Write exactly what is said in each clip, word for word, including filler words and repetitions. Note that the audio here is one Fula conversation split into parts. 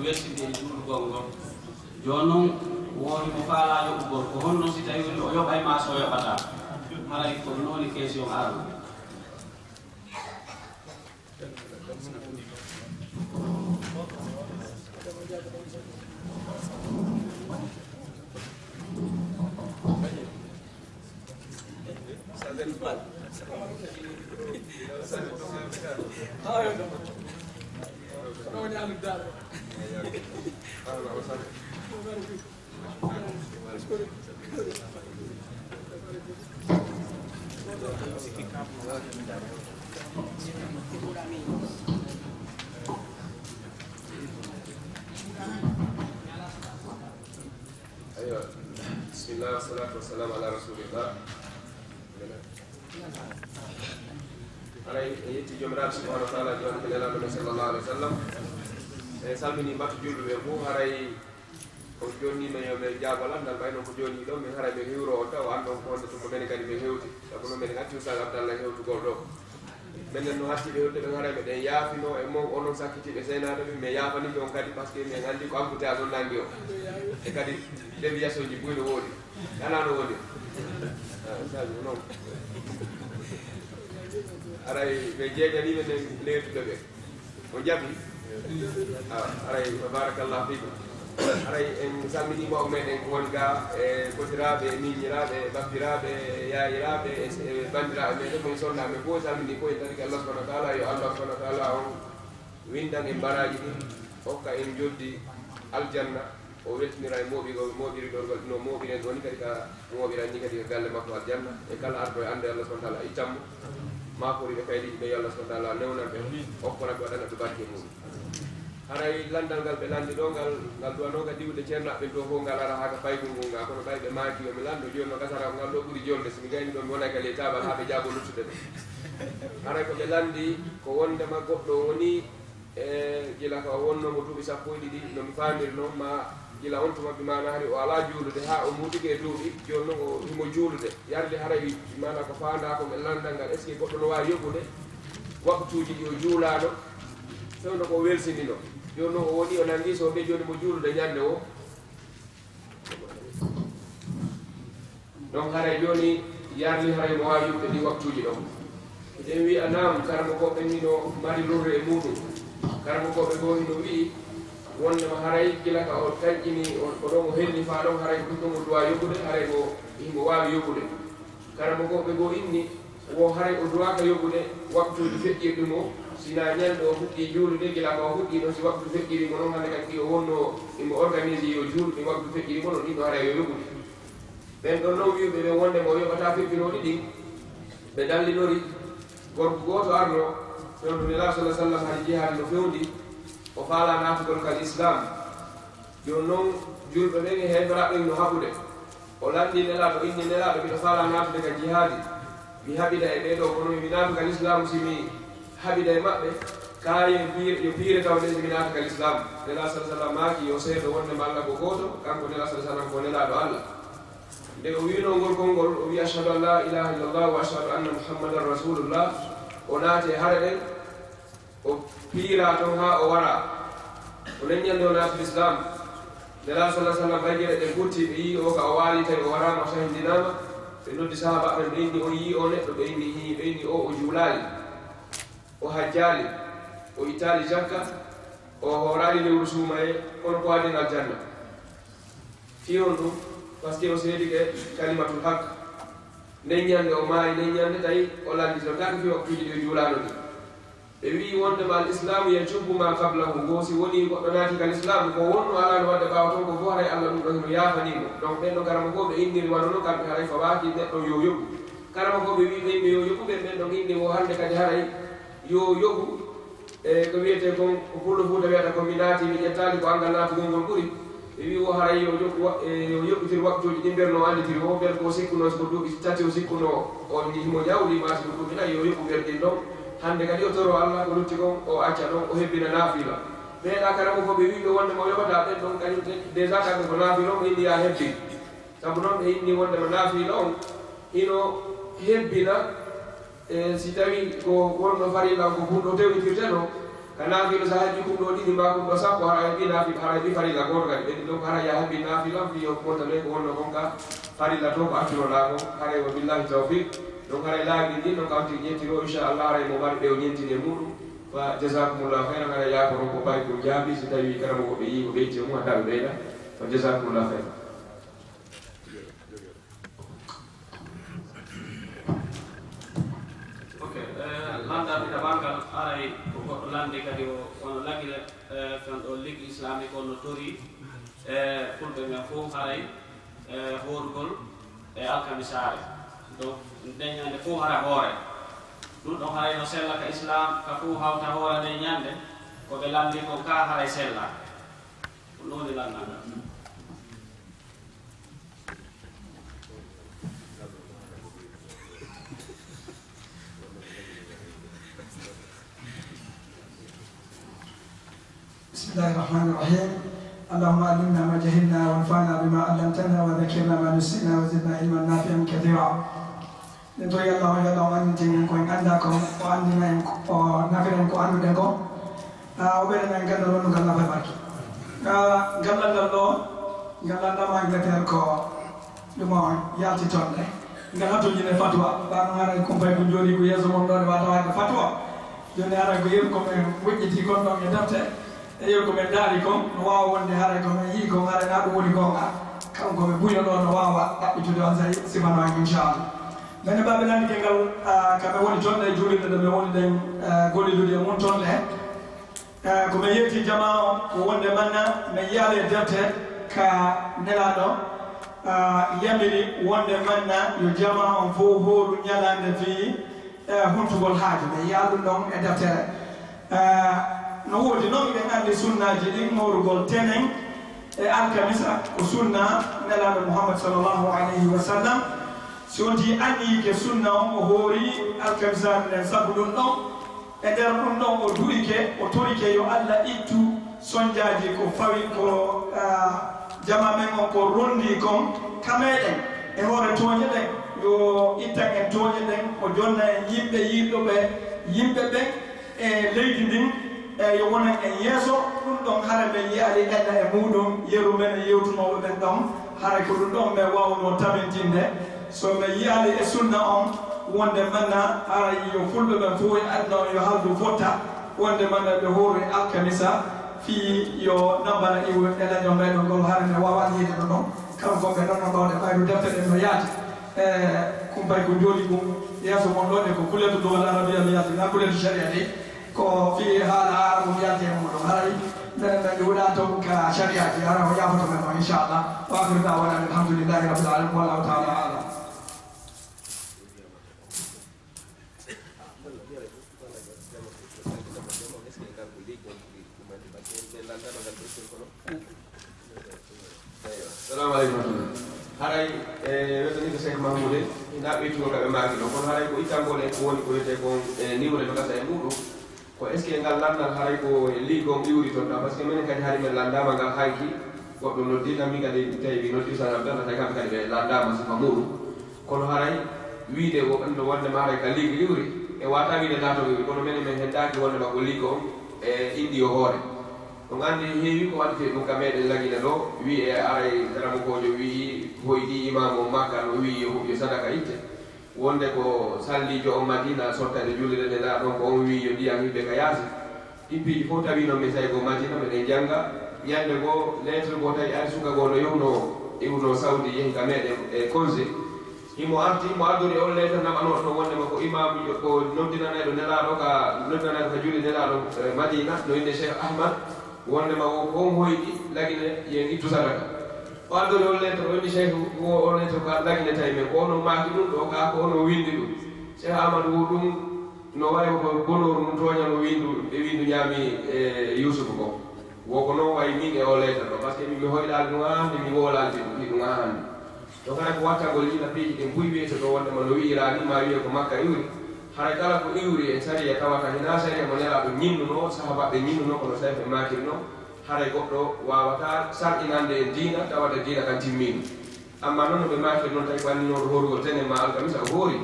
weltinde e juulugol ngol. Jooni noon, woodi mo faalaa yoɓugol. Ko honno si tawii woni o yoɓay maa so o yoɓataa? Haray ko ɗum woni question arano. Aywa. Bismillah, wassalatu wassalamu ala rasulillah. Haray en yetti Joomiraaɗo subhanahu wa taala, jooni ko Nelaaɗo men sallallahu alaihi wa sallam. En salmini mbattu julɓe ɓe fof. Haray on jonni men yo men jaabo lanndal, ɓay noon ko jooni ɗo, min haray men hiwro on taw, an ɗon ko wonde tuma menen kadi men hewti. Sabu noon menen acci Oustaz Abdallah hewtugol ɗo. Menen no hatti ɓe hewtude ɓen haray meɗen yaafino e mon, onon sakkitiiɓe seenaaɓe ɓe, mi yaafanike on kadi, parce que min anndi ko embouteillage on nanngi on. E kadi déviation ji buy no woodi. Alaa no woni. Ah, sabi ko noon. Haray ɓe jeeƴanii men nden leetude ɓe. On jaɓi? Ah, haray, barakallahu fiikum. Haray en salminii mawɓe meɗen ko woni ga, e kotiraaɓe, e miñiraaɓe, e bappiraaɓe, e yaayiraaɓe, e, e banndiraaɓe meɗen, ko en sonnaaɓe fof, en salminii fof, en tarike Allah subhanahu wa taala, yo Allah subhanahu wa taala on winndan en baraaji ɗin, hokka en joddi aljanna. O weltinira e mooɓigol, mooɓirigol ngol no mooɓiren ɗoo ni kadi ka mooɓiran ni kadi ka galle makko aljanna. E kala arɗo e annde Allah subhanahu wa taala ittan mo. Maakoriiɓe kaydiiji ɓe yo Allah subhanahu wa taala newnan ɓe, okkora ɓe waɗana ɓe barke mum. Haray lanndal ngal ɓe lanndi ɗoo ngal, ngal duwanoo ka diwde ceernaaɓe ɓen ɗoo fof ngal ara haa ka paygol ngol ngal. Kono ɓay ɓe maaki yo mi lanndo jooni no gasara ko ngal ɗoo ɓuri jolde. Si mi gayni ɗoo mi wonay ka ley taabal haa ɓe jaaboo luttude ɓe. Haray ko ɓe lanndi ko wonndema goɗɗo woni E gila ka o wonnoo mo duuɓi sappo e ɗiɗi, no mi faamiri noon, ma gila on tuma bi maanaa hari o alaa juulude haa o muutike e duuɓi, jooni noon o himo juulude. Yarli haray bi maanaa ko faandaa kon e lanndal ngal, est-ce que goɗɗo no waawi yoɓude waqtuuji ɗi o juulaano, fewndo ko o welsinino? Jooni noon o woni o nanngii so ɓe jooni mo juulude ñannde woo. Donc haray jooni yarli haray mo waawi yoɓude ɗi waktuuji ɗon. Eɗen wi'a naam, karamokooɓe ni no mari lorre e muuɗum. Karamokooɓe goo hino wi'i wondema haray gila ka o tanƴini on ko ɗon o helli faa ɗon, haray ko ɗum ɗon o duwaa yoɓude, haray ko himo waawi yoɓude. Karamokooɓe goo inni wo haray o duwaaka yoɓude waktuuji feƴƴirɗi mo, sinaa ñande o fuɗɗii juulude, gila ka o fuɗɗii ɗon, si waktu feƴƴirii mo ɗon, hannde kadi ɗi o wonnoo himo organise yo juulu, ɗi waktu feƴƴirii mo ɗon, ɗin ɗo haray yo yoɓude. Ɓen ɗon non wi'uɓe ɓen wondema o yoɓataa feƴƴunooɗi ɗin, ɓe dallinori gorko gooto arno, fewndo Nelaaɗo sallallaahu alayhi wa sallam hari jihaadi no fewndi, o faalaa naatugol kal Islaam. Jooni non juulɓe ɓen e heeferaaɓe ɓen no haɓude. O lanndii Nelaaɗo, inni: Nelaaɗo, miɗo faalaa naatude ka jihaadi. Mi haɓida e ɓee ɗoo, kono mi naatu ka Lislaamu, si mi haɓida e maɓɓe, kaa yo piire, yo piire tawde si mi naatu ka Lislaamu. Nelaaɗo sallallaahu alayhi wa sallam maaki yo seedo wonde malla ko gooto, kanko Nelaaɗo sallallaahu alayhi wa sallam ko Nelaaɗo Allah. Nde o wi'unoo ngol konngol, o wi'i: Ashhadu an laa ilaaha illallah wa ashhadu anna Muhammadan Rasuulullah. O naati e hare ɗen, o piiraa ton haa o waraa. O nen ñande o naati Lislaam. Nelaaɗo sallallaahu alayhi wa sallam, ɓay geɗe ɗen ɓurti, ɓe yi'i o ka o waali tawi o waraama, o sahindinaama. Ɓe noddi sahaabaaɓe ɓen, ɓe inni: On yi'ii oo neɗɗo? Ɓe inni: Hii. Ɓe inni: Oo, o juulaali, o hajjaali, o ittaali jakka, o hooraali lewru suumayee, kono ko waaden aljanna. Fii honɗum? Parce que o seedike kalimatul haq. Nden ñande o maayi, nden ñande tawi o lannditotaake fii waktuuji ɗi o juulaano ɗin. Ɓe wi'i wondema al islaamu yajubbu ma qablahu, ngo si wonii goɗɗo naati ka lislaamu, ko wonnoo alaa no waɗde ɓaawo ton, ko fof haray Allah ɗum ɗon hino yaafanii mo. Donc ɓen ɗon karamokooɓe inniri wano non, kamɓe haray fawaaki neɗɗo yo yoɓu. Karamokooɓe wi'i ɓe inni yo yoɓu ɓen, ɓen ɗon inni wo hannde kadi haray yo yoɓu. E ko wiyetee kon, ko Pullo Fuuta wiyata ko mi naati, mi ƴettaali ko anngal naatugol ngol ɓuri. Ɓe wi'i wo haray yo yoɓu wa-, e, yo yoɓitir waktuuji ɗin, ɓen no annditiri o, ɓen ko sikkunoo, si ko duuɓi tati o sikkunoo, o ni himo jawli, maa si ko duuɓi nayi, yo yoɓu ɓen ɗin ɗon. Hannde kadi o toroo Allah, ko lutti kon o acca ɗon, o hebbina naafila. Ɓee ɗaa karamokooɓe wi'uɓe wondema o yoɓataa ɓen ɗon, kañum déjà kamɓe ko naafila on ɓe inni yo a hebbin. Sabu non ɓe inni wondema naafila on hino hebbina, e, si tawii ko wonno farilla on ko hunde o tewitirteno, Ka naafila so a haɓɓi kum ɗo ɗiɗi maa kum ɗo sappo, hara a heɓi naafi-, hara a heɓi farilla gooto kadi. Ɓe ɗi ɗo ko hara a haɓɓi naafila, fii yo ɓontane ko wonno kon ka farilla to ko accunoɗaa kon. Haray wa billahi tawfiq. Donc haray laabi ɗin ɗin, no kawti ƴettiro, inchallah, haray mo mari ɓe o ñentini e muɗum. Fa jazakumullahu khairan, haray yaafo ɗon ko payi ko jaabi, si tawi kala mo ko ɓe yii ko ɓeyti e mum, hatta ɓe ɓeyda. Fa jazakumullahu khairan. Ok, eh, lanndal ina ɓanngal, aray ko goɗɗo lanndi kadi o, wano lagile, eh, kan ɗo Ligue Islamique on no tori, eh, fulɓe men fof haray, eh, hoorugol e alkamisaare. Donc, nde ñande fof hara hoore. Ɗum ɗon haray no sella ka Islam, ka fof hawta hoore nde ñande, ko ɓe lanndi kon ka haray sella. Ko ɗum woni lanndal ngal. بسم الله الرحمن الرحيم. اللهم علمنا ما جهلنا وانفعنا بما علمتنا وذكرنا ما نسينا وزدنا علما نافعا كثيرا. Min tori Allah on, yo Allah o anndintin en ko en anndaa kon, o anndina en ko, o nafira en ko annduɗen kon. Ah, o ɓeyda en ganndal wonnungal nafa e barke. Ah, ngal lanndal ɗo, ngal lanndal ma Angleterre ko ɗum o yalti toon ɗe. Ngal hattojine fatwa, ɓaano haray kumpay ko jooɗi ko yeeso mon ɗo, ɗe wata waɗde fatwa. Jooni haray ko yeru ko men weƴƴiti kon ɗon e defte, e yeru ko men daari kon, no waawa wonde haray ko men yii kon, haray na ɗum woni goonga. Kanko ɓe buyo ɗo no waawa ɗaɓɓitude on sey sifano en, inchallah. Men e baɓe lanndike ngal, ah, ka ɓe woni toon ɗe, juulirde ɗo ɓe woni ɗen, ah, gollidude e mum toon ɗe. Eh, ko men yetti jamaa on, ko wonde manna men yiyaali e defte ka Nelaaɗo, ah, yamiri wonde manna yo jamaa on fof hooru ñalaande fii, eh, huntugol haaju. Men yiyaali ɗum ɗon e deftere. Eh, no woodi non, hiɗen anndi sunnaaji ɗin, hoorugol tenen e alkamisa, ko sunna Nelaaɗo Muhammad sallallahu alayhi wa sallam. Si on tii anniyiike sunna on, o hoori alkamisaare nden sabu ɗum ɗon. E nder ɗum ɗon, o du'ike, o torike yo Allah ittu sonjaaji ko fawi ko, ah, jamaa men on ko rondi kon ka meɗen e hoore tooñe ɗen. Yo ittan en tooñe ɗen, o jonna en yimɓe yiɗuɓe yimɓe ɓen e leydi ndin, e yo wonan en yeeso. Ɗum ɗon hara men yi'ali ella e muɗum yeru men e yewtunooɓe ɓen ɗon. Hara ko ɗum ɗon men waawno tabintinde. So men yi'ali e sunna on, wonde manna, haray yo fulɓe ɓen fof e aduna on yo haldu fotta, wonde manna ɓe hooru e alkamisa, fii yo nabbana iwre e leñol meɗen ngol, hara men waawaa yiide ɗum ɗon. Kala ko ɓe ɗon no ɗon e ɓayru defte ɗen no yaati. E kumpay ko jooɗi ɗum yeeso mon ɗon e ko kuletu lugal arabiya no yaati, na kuletu sharia ɗi. Ko fii haala Aarabu yalti e muɗum. Haray minen men ɗuuɗaa toon ka sariyaaji, hara o yaafoto men on, inchallah. Wa akhiru da'wana alhamdulillahi rabbil alamin, wallahu ta'ala a'lam. Salamu aleykum wa rahmatullah. Haray, e, wetanike Cheikh Mahmoud, ina ɓeytugo ka ɓe maaki ɗo, kono haray ko ittangol en ko woni ko wiyetee kon, e, niwre no gasa e muɗum. Ko est-ce que ngal lanndal haray ko e ligue on iwri toon ɗa? Parce que minen kadi hari men lanndaama ngal hanki, goɗɗo noddi kam, min kadi tawi mi noddi sanam tan, tawi kamɓe kadi ɓe lanndaama sifa muɗum. Kono haray wiide wo-, no wonde ma haray ka ligue iwri, e wata wiide nato iwri, kono minen men heddaaki wonde ma ko ligue on e indi yo hoore. On anndi heewi ko waɗetee ɗum ka meɗen Lagine ɗo, wi'e aray karamokoojo wi'i, hoyɗi imaamu on Makka no wi'i yo huɓɓe sadaka itte. Wonde ko salliijo on Madina sottani juulirde Nelaaɗo on, ko on wi'i yo ndiyam hiɓɓe ka yaasi. Ɗin piiji fof tawi noon min tawi ko Madina, meɗen jannga. Ñannde goo, lettre goo tawi ari suka goo no yehnoo, iwno Saudi, yehi ka meɗen e congé. Himo arti, mo addori on lettre naɓanooɗo ɗon wonde ma ko imaamu, ko noddinanayɗo Nelaaɗo ka, noddinanayɗo ka juulirde Nelaaɗo, eh, Madina, no innde Cheikh Ahmad. Wonde ma wo ko on hoyɗi Lagine, yen ittu sadaka. O addori on lettre, o inni Cheikh, wo on lettre ko Lagine tawi men. Ko on o maaki ɗum ɗo, ka ko on o winndi ɗum. Cheikh Amadou wo ɗum no wayi ko bonooru ɗum tooña no windu, e windu ñaami, e, Yuusufu ko. Wo ko noon wayi min e o lettre ɗo, parce que min mi hoyɗaali ɗum haa hannde, mi woolaali ɗum, ɗum haa hannde. To kala ko wattagol yila piiji ɗin buy wiyete ɗo wonde ma no wi'iraa ni, ma wi'e ko Makka iwri. Haray kala ko iwri e sariya tawata hinaa sariya mo Nelaaɗo ñinnunoo, sahaabaaɓe ñinnunoo, kono Sayf e maakirnoo, haray goɗɗo waawataa sar'inande en diina, tawata diina kan timmiino. Ammaa noon no ɓe maakiri noon, tawi ko anndi noon hoorugol tenen ma alkamisa o hoori.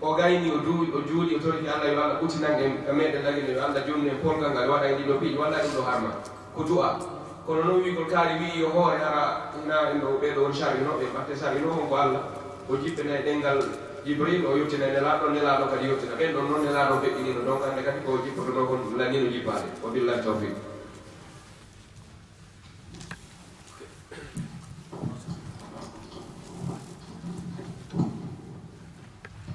O gayni, o duuwi, o juuli, o toriki Allah yo Allah ɓutinan en ka meɗen ɗagene, yo Allah junnu en polgal ngal waɗa en ɗiɗo piiji, walla ɗum ɗo harma ko du'a. Kono noon wiigol kaari wii yo hoore, hara ina en ɗo ɓee ɗo woni sar'inooɓe, ɓatte sar'inoo kon ko Allah. O jippinay ɗemngal Jibril, o yottina e Nelaaɗo, Nelaaɗo kadi yottina. Ɓen ɗon noon Nelaaɗo feƴƴiniino, donc hannde kadi ko jippotonoo kon lanniino jippaade. Wa billahi tawfiq.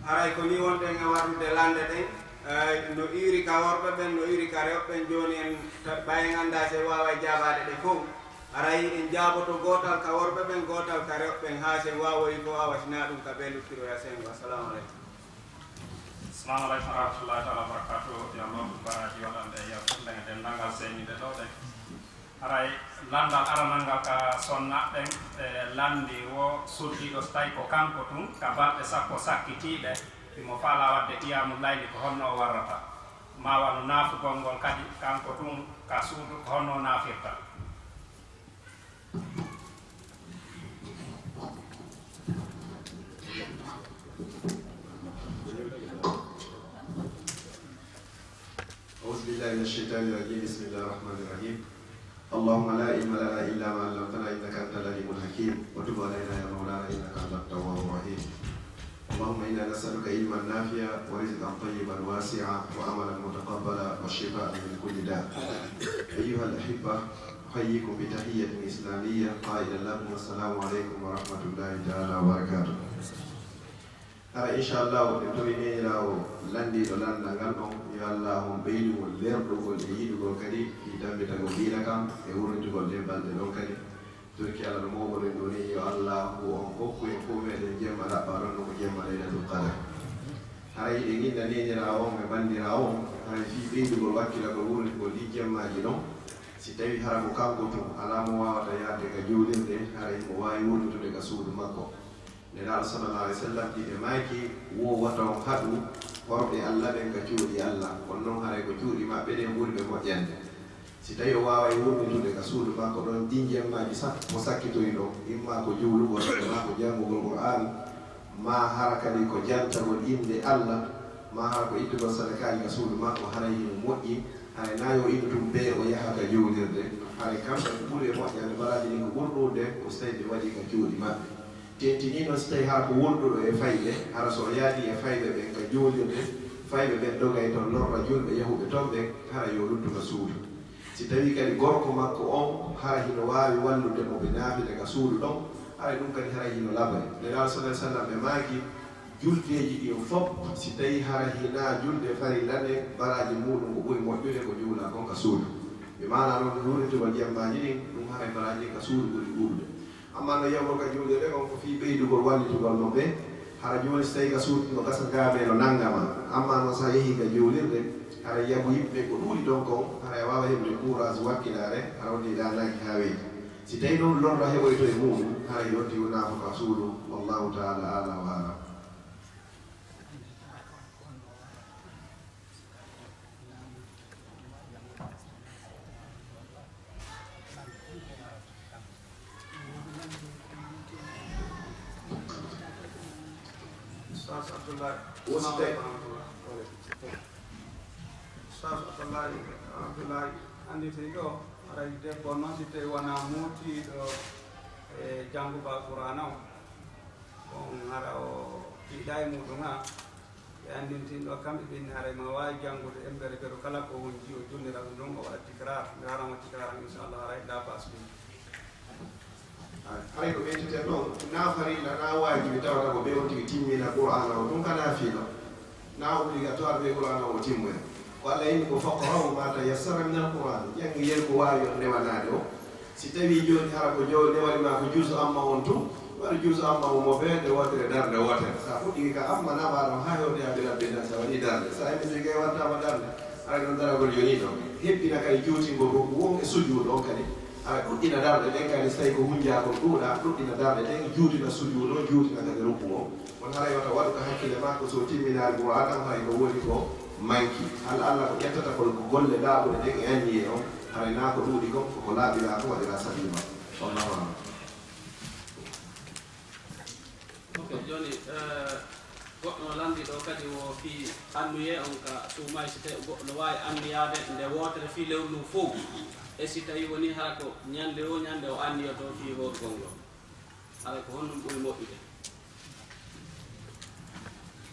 Haray ko ni wonɗen e warrude lande ɗen, eh, no iiri ka worɓe ɓen, no iiri ka rewɓe ɓen. Jooni en ta-, ɓay en anndaa si en waaway jaabaade ɗe fow. Haray en jaaboto gootal ka worɓe ɓen, gootal ka rewɓe ɓen, haa si en waawoyi fow, awa si naa ɗum ka bee luttiroya senngo. Assalamu aleykum. Assalamu aleykum wa rahmatullahi taala wa barakatuh. Yo Allah baraaji waɗande e yewtere nden e denndaangal seeniiɓe ɗo ɓen. Haray lanndal aranal ngal ka sonnaaɓe ɓen, e lanndi wo suddiiɗo, so tawi ko kanko tun, ka balɗe sappo sakkitiiɗe, himo faalaa waɗde qiyaamu layli, ko honno o warrata? Ma wano naafugol ngol kadi, kanko tun ka suudu, ko honno o naafirta? أعوذ بالله من الشيطان الرجيم. بسم الله الرحمن الرحيم. اللهم لا علم لنا إلا ما علمتنا إنك أنت العليم الحكيم. وتب علينا يا مولانا إنك أنت التواب الرحيم. اللهم إنا نسألك علما نافعا ورزقا طيبا واسعا وعملا متقبلا وشفاء من كل داء. أيها الأحبة، أحييكم بتحية إسلامية قائلا لكم السلام عليكم ورحمة الله تعالى وبركاته. Hara, inchallahu, en tawi neeniraawo lanndiiɗo lanndal ngal ɗon, yo Allah on ɓeydu mo leerɗugol e yiɗugol kadi fii tammbitagol diina kan e wurnitugol ɗen balɗe ɗon kadi. Torki Allah no mawɗo ɗen ɗo ni, yo Allah on hokku en fow meɗen jemma ɗaɓɓaaɗo on, no ko jemma Laylatul Qadr. Haray hiɗen inna neeniraawo on e banndiraawo on, haray fii ɓeydugol wakkilagol wurnitugol ɗii jemmaaji ɗon, si tawii hara ko kanko tun alaa mo waawata yaade ka juulirde, haray himo waawi wurnitude ka suudu makko. Nelaaɗo sallallahu alaihi wasallam, ɗi ɓe maaki, wo wata on haɗu horɓe Allah ɓen ka cuuɗi Allah, kono non haray ko cuuɗi maɓɓe ɗen ɓuri ɓe moƴƴande. Si tawii o waaway wurnitude ka suudu makko ɗon ɗin jemmaaji sappo sakkitoyi ɗon, imma ko juulugol, imma ko janngugol Qur'aan, maa hara kadi ko jantagol innde Allah, maa hara ko ittugol sadakaaji ka suudu makko, haray hino moƴƴi, haray naa yo innu tun bee o yaha ka juulirde, haray kamɓe ɓuri e moƴƴande. Baraaji ɗin ko ɓuri ɗuuɗude ko si tawii ɓe waɗi ka cuuɗi maɓɓe. Tentini non si tawii hara ko wonduɗo e fayɓe, hara so o yaadi e fayɓe ɓen ka juulirde, fayɓe ɓen dogay ton lorra julɓe yahuɓe ton ɓen, hara yo luttu ka suudu. Si tawii kadi gorko makko on, hara hino waawi wallude mo ɓe naafila ka suudu ɗon, hara ɗum kadi hara hino labay. Nelaaɗo sallallahu alaihi wasallam ɓe maaki, juldeeji ɗin fof, si tawii hara hinaa julde farilla nde, baraaji muuɗum ko ɓuri moƴƴude ko juula kon ka suudu. Bi maanaa non, wurnitugol jemmaaji ɗin, ɗum haray baraaji ɗin ka suudu ɓuri ɗuuɗude. Amma no yahugol ka juulirde kon ko fii ɓeydugol wallitugol mo ɓe. Hara jooni si tawii ka suudu no gasa gaabee no nannga ma. Amma non so a yehii ka juulirde, hara yabu yimɓe ko ɗuuɗi ɗon kon, hara a waawaa heɓude courage wakkilaare, hara wonde ɗaanaaki haa weeti. Si tawii non lorra heɓoyto e muuɗum, hara yonti wonaa ko ka suudu. Wallahu taala aala wa alam. Ustaz Abdoulaye. Wo si tawi. Ustaz Abdoulaye, Abdoulaye, anndi tey ɗo, haray debbo noon, si tawi wonaa mootiiɗo e jannguba Qur'aana o, on hara o tiiɗa e muuɗum, haa. Ɓe anndintin ɗo, kamɓe ɓe inni haray ma waawi janngude embere beru kala ko wonji o junnira ɗum ɗon, o waɗa tikraar. Nde haran o tikraar, inchallah, haray la bas ɗum. Haray ko ɓeyteten ɗon, na farilla, na waajibi tawata ko ɓe on tigi timmina Qur'aana o, ɗum ka naafila. Na obligatoire ɓe Qur'aana o timmoya. Ko Allah inni ko, "Faqra'u ma tayassara min al-Qur'an." Janngi yen ko waawi on newanaade o. Si tawii jooni hara ko jo-, newani ma ko juzu amma on tun, waɗu juzu amma on mo feere wootere, darnde wootere. Sa fuɗɗike ka amma na mbaɗon haa hewde haa ɓe labbi dan, sa waɗi darnde. Sa heɓi si kay waɗtaama darnde, haray ɗon daragol yoni ɗon. Hebbina kadi juutingol ruku on e sujuudu on kadi. Haray ɗuɗɗina darɗe ɗen kadi, si tawii ko hunjaakol ɗuuɗa, ɗuɗɗina darɗe ɗen, juutina sujuudu on, juutina kadi ruku on. Kono haray wata waɗu ka hakkille makko, so timminaali Qur'aana on, hay ko woni ko manki. Hal Allah ko ƴettata ko golle laaɓuɗe ɗen e anniyee on, haray naa ko ɗuuɗi kon, ko ko laaɓiraa ko waɗiraa sabiiba. Wallahu a'lam. Ok, jooni, eh, goɗɗo no lanndi ɗo Kadi wo fii anniye on ka suumay, si tawi goɗɗo no waawi anniyaade nde wootere fii lewru ndun fow, e si tawi wonii hara ko ñande o ñande o anniyoto fii hoorugol ngol, hara ko honɗum ɓuri moƴƴude?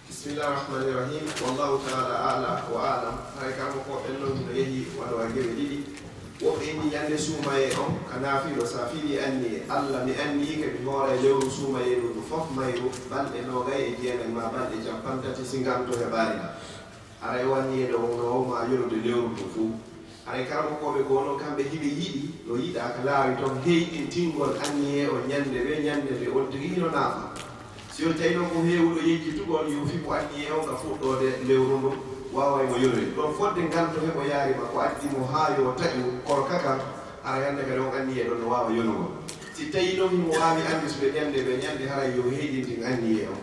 Bismillah rahmani rahim. Wallahu taala ala wa alam. Haray karamokooɓe ɓen non hino yehi waɗowa geɓe ɗiɗi. Woɓɓe inni ñande suumayee on ka naafiilo, sa fiili anniye, Alla mi anniyike mi hooray lewru suumayee ndun fof mayru balɗe noogay e jeenay maa balɗe cappanɗe tati si nganto heɓaali la. Haray o anniyee ɗon no wawma yolude lewru ndun fow. Haray karamokooɓe goo non kamɓe hiɓe yiɗi no yiɗa ka laawi ton heyɗintingol anniyee on ñande ɓe ñande nde on tigi hino naafa. Si on tawi non ko heewuɗo yejjitugol, yo fiɓu anniyee on ka fuɗɗoode lewru ndun, waaway mo yolude. Ɗon fodde nganto heɓoyaari ma ko addi mo haa yo taƴu korka kan, haray hannde kadi on anniyee ɗon no waawa yolugol. Si tawi non himo waawi anndude ñande ɓe ñande, haray yo heyɗintin anniyee on.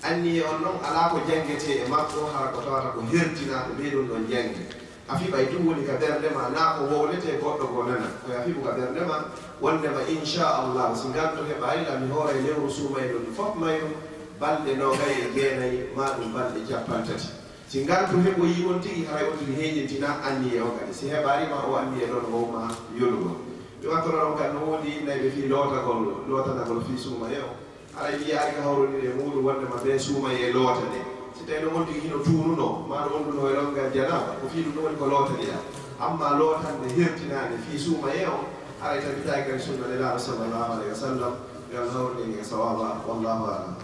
Anniyee on non alaa ko janngetee e makko, hara ko tawata ko hertinaa ko ɓee ɗon ɗon janngi. A fiɓay tun woni ka ɓernde maa, naa ko wowletee goɗɗo goo nana. Ko yo a fiɓu ka ɓernde maa, wonndema inchallahu, si nganto heɓaali la, mi hooray lewru suumayee ndun fof mayru balɗe noogay e jeenay, maa ɗum balɗe cappanɗe tati. Si nganto heɓoyii on tigi, haray on tigi heyɗintinaa anniyee on kadi. Si heɓaali ma, o anniyee ɗon wawma yolugol. Mi wattoro ɗon kan no woodi innayɓe fii lootagol, lootanagol fii suumayee on. Haray mi yiyaali ka hawrondiri e muuɗum wonndema bee suumayee loota ɗe. Si tawii no on tigi hino tuununoo, maa no on ɗun no e lonngal janaaba, ko fii ɗum ɗon woni ko lootaniɗaa. Ammaa lootannde hertinaande fii suumayee on, haray tabitaaki ka e sunna Nelaaɗo sallallahu alayhi wa sallam. Yo Allah hawrindin en e sawaaba. Wallahu alam.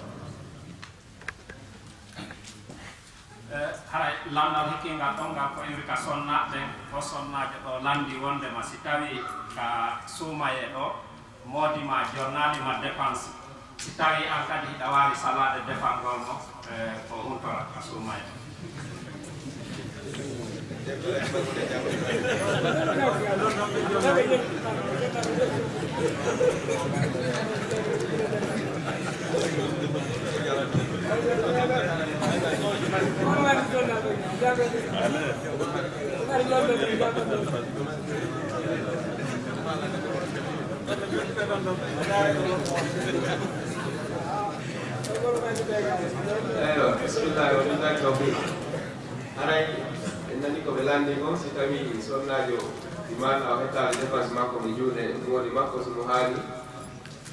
E, haray lanndal hikkingal ɗon ngal ko iwri ka sonnaaɓe ɓen, ko sonnaajo ɗoo lanndii wonndema si tawii ka suumayee ɗoo moodi maa jonnaali ma dépense, si tawii an kadi hiɗa waawi salaade dépensegol mo, e, ko huntora ka suumayee. Eywa, bismillahi wa billahi tawfiq. Haray en nani ko ɓe lanndii kon, si tawii sonnaajo imaana o hettaali dépense makko e juuɗe moodi makko, si mo haali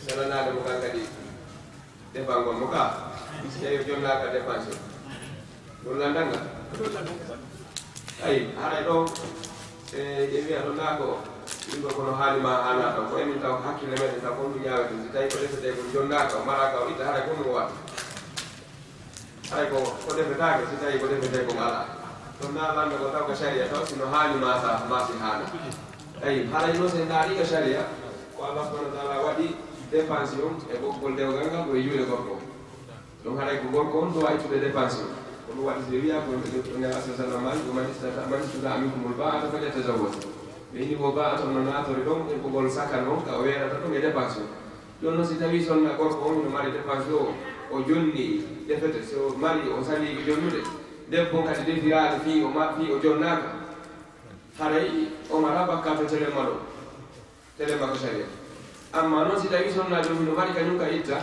salanaade mo kan kadi dépensegol mo ka, si tawii o jonnaaka dépense o, ɗum lanndal ngal? Ayi, haray ɗo e ƴeewi aɗo naa ko ɗum ɗo kono haali ma haanaa ɗo, ko emin taw ko hakkille meɗen taw ko ɗum ñaaweten, si tawii ko defetee ko jonnaaka o maraaka o itta, haray ko ɗum o watta? Haray ko ko defetaake, si tawii ko defetee ko alaa ɗon naa lanndo ko taw ko sariya taw si no haani ma sa ma si haana. Ayi, haray noon si en ndaarii ka sariya ko Allah subhanahu wa taala waɗi dépense on e ɓoggol dewgal ngal ko e juuɗe gorko on. Ɗum haray ko gorko on duwaa ittude dépense o. Ko ɗum waɗi si ɓe wiya ko Nela sallallahu alayhi wa sallam maaki ko man istata man istata minkumul baa'ata falyatazawwaj. Ɓe inni ko baa'ata on no naatori ɗon e ɓoggol sakan on ka o weerata ɗum e dépense o. Jooni noon si tawii sonna gorko on no mari dépense o, o jonni defete, si o mari o salii jonnude, debbo kadi defiraali fii o ma fii o jonnaaka, haray o maraa bakkaatu telemma ɗon. Tele makko sariya. Amma noon si tawii sonnaajo hino mari kañum ka itta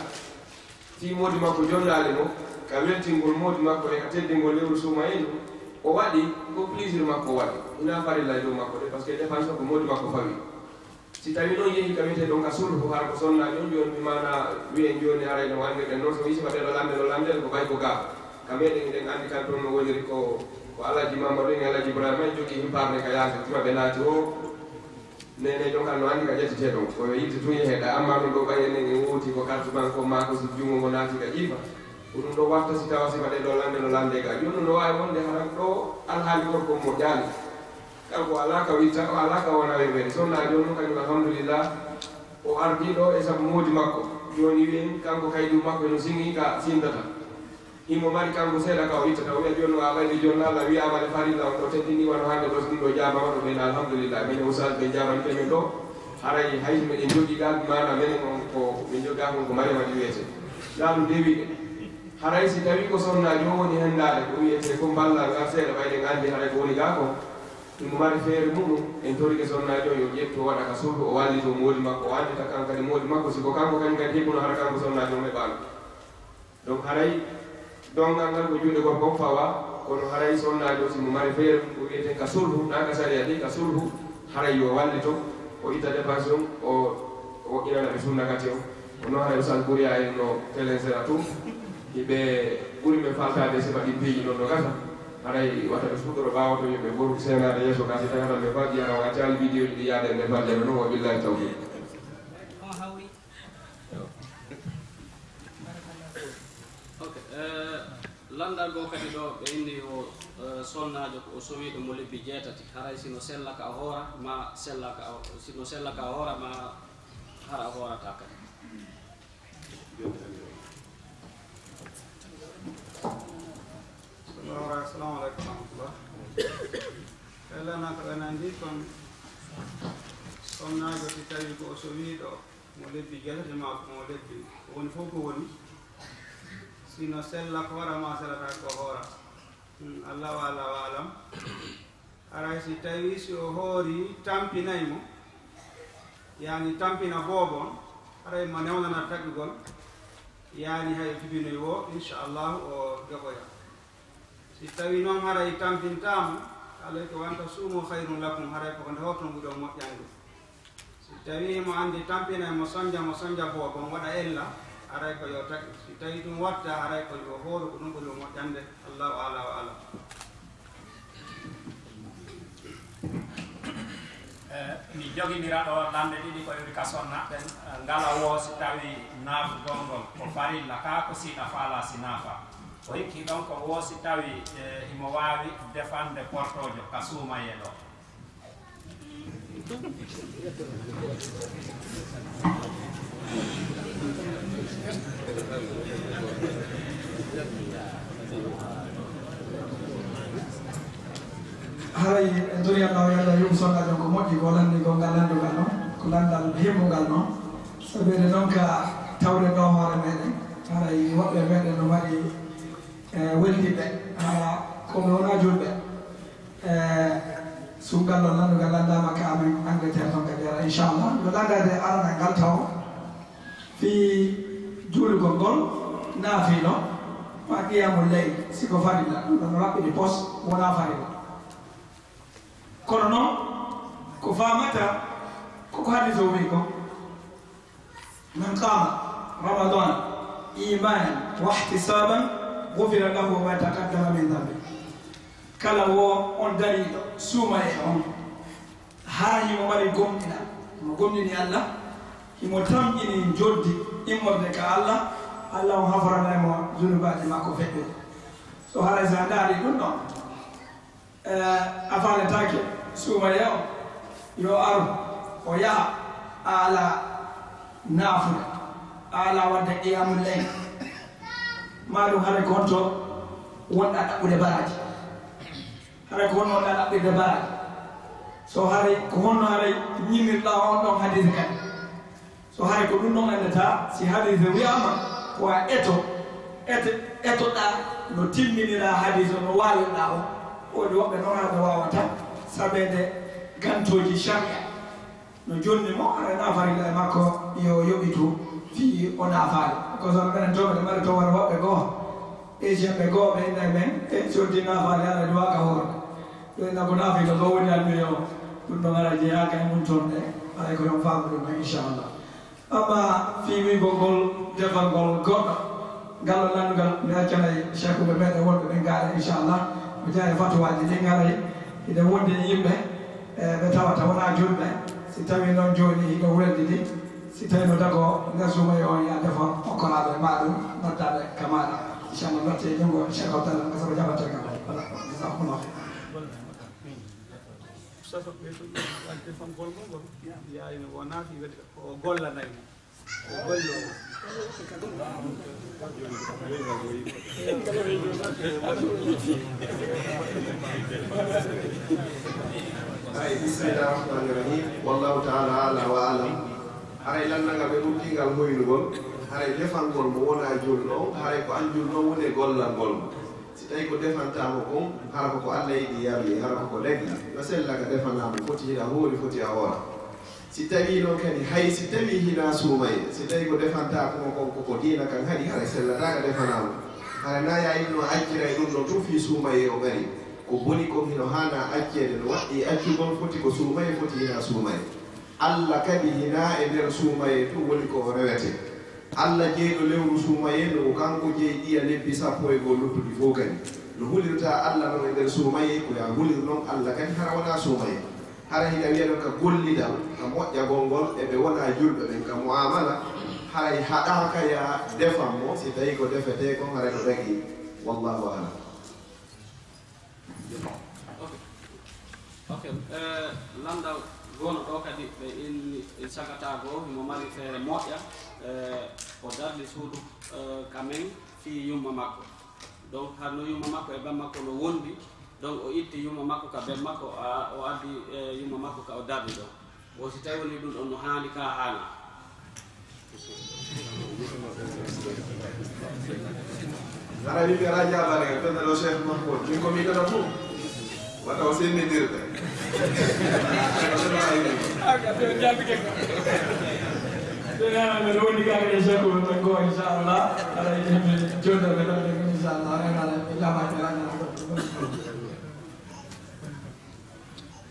fii moodi makko jonnaali mo ka weltingol moodi makko e ka teddingol lewru suumayee ndu, o waɗi ko plaisir makko o waɗi, hinaa farilla e dow makko de, parce que dépense o ko moodi makko fawi. Si tawii noon yehii ka wiyetee ɗon ka sulhu, hara ko sonnaajo on jooni, bi maanaa wiyen jooni haray no anndirɗen noon, so wii sifa ɗee ɗo lande no lande ko ɓay ko gaa ka meɗen, hiɗen anndi kan toon no woniri ko ko Alhaji Mamadou en Alhaji Ibrahima en jokki himparde ka yaasi tuma ɓe naati o. Nene ɗon kan no anndi ka ƴettitee ɗon ko yo yitte tun yehe ɗa, amma ɗum ɗo ɓay enen en wowti ko carte banque o maa ko si junngo ngo naati ka jiifa, ko ɗum ɗo watta si tawa sifa ɗee ɗo lande no lande ga. Jooni no waawi wonde hara ɗo alhaali gorko on moƴƴaali, kanko o alaa ka witta, o alaa ka wona weweede. Sonnaajo on kañum alhamdulillah o ardii ɗo e sabu moodi makko. Jooni wiyen kanko kaydi makko eno siŋi ka sindata. Himo mari kanko seeɗa ka o ittata, o wiya jooni no a ɓayde jooni no Allah wiyaama le farilla on ko teddini wano hannde ɗo so ɗiɗo jaabama ɗo ɓen alhamdulillah minen ustaas ɓe jaabanike min ɗo haray hay so meɗen jogii ɗaal maana menen on ko min joggaa kon ko Mariama ɗi wiyete ɗaal no dewi ɗe haray si tawi ko sonnaajo o woni henndaade ko wiyete ko mballal ngal seeɗa ɓayde en anndi haray ko woni gaa kon himo mari feere muɗum en torike sonnaajo o yo ƴettu o waɗa ka sulhu o wallito moodi makko o anndita kan kadi moodi makko si ko kanko kañum kadi heɓuno hara kanko sonnaajo on heɓaano Donc haray Donngal ngal ko juuɗe gorko on fawa, kono haray sonnaajo si mo mari feere mum ko wiyeten ka sulhu, naa ka sariya de, ka sulhu, haray yo wallito, o itta dépense on, o, o moƴƴinana ɓe sunna gati on. Kono haray Oustaz Bouriya en no telen sera tun, hiɓe ɓuri men faltaade sifa ɗin piiji non no gasa. Haray wata ɓe fuɗɗoro ɓaawo to yimɓe ɓuru seenaade yeeso ka si tagata ɓe falƴi hara o accaali vidéo ji ɗi yaade e nder falƴere non, wa billahi tawfiq. Ok, eh, lanndal goo kadi ɗo ɓe inni o, eh, sonnaajo ko o sowiiɗo mo lebbi jeetati, haray sino sella ka o hoora ma sella ka o, sino sella ka o hoora ma hara o hoorata kadi. Assalamu aleykum wa rahmatullah. Elana ko en anndi kon sonnaajo si tawi ko o sowiiɗo mo lebbi jeetati ma ko mo lebbi ko woni fof ko woni. Sino sella ko hoora ma sellata ko hoora. Hmm, Allahu ala wa alam. Haray si tawi si o hoori tampinay mo, yani tampina boobo on, haray mo newnana taƴugol, yani hay o jibinoy wo, inchallahu o joɓoya. Si tawi noon haray tampintaa mo, alayka wa anta suumu khayrun lakum, haray ko nde hoto ɓuri on moƴƴande. Si tawi himo anndi tampinay mo sonnja, mo sonnja boobo on waɗa ella, haray ko yo taƴu. Si tawi ɗum watta, haray ko yo hooru, ko ɗum ɓuri o moƴƴande. Allahu ala wa alam. Eh, mi jogindira ɗo lande ɗiɗi ko iwri ka sonna ɓen, eh, ngala wo si tawi naafugol ngol ko farilla ka ko siɗa faala si naafa. O hikki ɗon ko wo si tawi, eh, himo waawi defande portoojo ka suumayee ɗo. Haray en toriyanno yalla yuɓu sonnajon ko moƴƴi ko lanndingol ngal lanndugal noon ko lanndal himmungal noon sabeede noon ka tawde ɗo hoore meɗen haray woɓɓe meɗen no mari e weldiɓe hara koɓe wona julɓe e sungal noon lanndugal lanndama ka amen Angleterre toon kadi ara inchallah no lanndade aranal ngal taw fii juulugol ngol naafiilo maa qiyamul leyl si ko farilla ɗum ɗon raɓɓiɗi pos wonaa farilla kono noon ko faamata koko hadis o wii ko man qama ramadan imanan wahtisaban gufira lahu ma taqaddama min dambi kala wo on dariiɗo suumaye on Haa himo mari gomɗina, himo gomɗini Alla, himo tamƴini njoddi immorde ka Alla, Alla on haforanay mo zunubaaji makko feƴƴuɗi. So haray si a ndaarii ɗun ɗon, a faaletaake suumayee on yo aru o yaha a alaa naafude, a alaa waɗde qiyamul leyl, maa ɗun haray ko honto wonɗaa ɗaɓɓude baraaji. Haray ko honno ɗa ɗaɓɓirde baraaji? So haray ko honno haray ñinnirɗaa on ɗon hadiise kadi? So haray ko ɗun ɗon anndataa si hadiise wiyaama ko a eto, eto, etoɗaa no timminiraa hadiise on no waawirɗaa on. Woodi woɓɓe non haray ɓe waawata sabeede gantooji sariya. No jonni mo, aɗa nafarilla e makko yo yoɓitu fii o nafaali. Ko sono menen to meɗen mari to won woɓɓe goo, Asian ɓe goo ɓe inna e men, e soddi nafaali aɗa duwa ka hoore. Ɓe inna ko nafiɗo goo woni almiyo, ɗum ɗon ara jeyaaka e mum toon ɗe, alay ko yon faamu ɗum ɗon inchallah. Amma fii wiigol ngol defal ngol goɗɗo, Ngal ɗoo lanndugal mi accanay cheikhɓe meɗen wonɓe ɓen gaare inchallah. Mi jeyaa e fatuwaaji ɗin haray hiɗen wondi e yimɓe ɓe tawata wonaa julɓe. Si tawii noon jooni hiɗo weldi ɗi, si tawii no dagoo ngasuma e on yaa defa okkoraaɓe ma ɗum noddaɓe ka maaɗa. Inchallah mi watti e junngo cheikh Abdallah ka saba jaɓante kam. Voilà. Jazakumullah khair. Sasa ɓe to ɓe defangol mo ngol yaayno wonaa fi wede ko gollanay mo. Ay, bismillah rahmani rahim. Wallahu taala ala wa alam. Haray lanndagal ɓe ɗum ɗingal hoynugol haray defangol mo wona julno on haray ko an julno woni e gollal ngol mo si tawi ko defantaamo kon hara ko ko allah yiɗi yami hara ko ko legla no sella ka defanaamo foti hiɗa hoori foti a hoora Si tawii noon kadi hay si tawii hinaa suumayee, si tawii ko defantaa kumo kon ko ko diina kan haɗi, haray sellataa ka defanaa mo. Hara na ya inno accira e ɗum ɗon tun fii suumayee o ɓari. Ko boni kon hino haana acceede, no waɗɗii accugol foti ko suumayee, foti hinaa suumayee. Alla kadi hinaa e nder suumayee tun woni ko o rewetee. Alla jeyɗo lewru suumayee no ko kanko jeyi ɗiya lebbi sappo e goo luttuɗi fow kadi. No hulirtaa Alla non e nder suumayee, ko ya hulir non Alla kadi hara wonaa suumayee. Hara hino wi'a ɗon ka gollidal, ka moƴƴagol ngol e ɓe wonaa julɓe ɓen, ka mu'amala, haray haɗaaka ya defan mo, si tawii ko defetee kon, haray ko dagii. Wallaahu a'lam. Ok. Ok. Eh, lanndal goono ɗoo kadi ɓe inni, sagata goo, himo mari feere moƴƴa, eh, o darni suudu, eh, ka men fii yumma makko. Donc, hara no yumma makko e ben makko no wondi, donc o itti yumma makko ka ben makko, a, o addi, eh, yumma makko ka o darni ɗon. Wo si tawi woni ɗum ɗon no haani ka haana. Hara yimɓe alaa jaabaade kam, ɓe ɗo Cheikh Mahmoud, min ko mi ɗaɗa fof. Wata o semmindirɓe. Mbeɗa woni gagre Cheikh Oumar Tanko, inchallah. Aɗa yiɗi jonnoɓe ɗon, inchallah. Aɗa yiɗi lamaade.